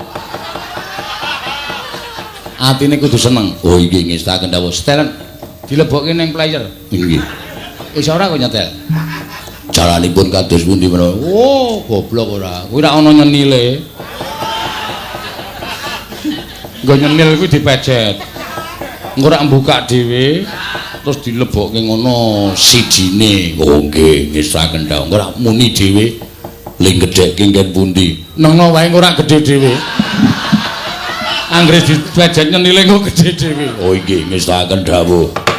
atine kudu seneng. Oh nggih, ngestakaken dawuh. Setelen. Dilebokke ning player. Nggih. Iso ora kok nyetel? Jalanipun kados pundi menawa? Oh, goblok ora. Kuwi ora ana nyenile. Nggo nyenil kuwi dipejet. Engko ora mbukak dhewe terus dilebokke ngono sijine. Oh nggih, ngesaken dawuh. Engko ora muni dhewe ling gedhekke nggen pundi? Nengno wae engko ora gedhe dhewe. Anggere dipejet nyenile engko gedhe dhewe. Oh nggih, ngesaken dawuh.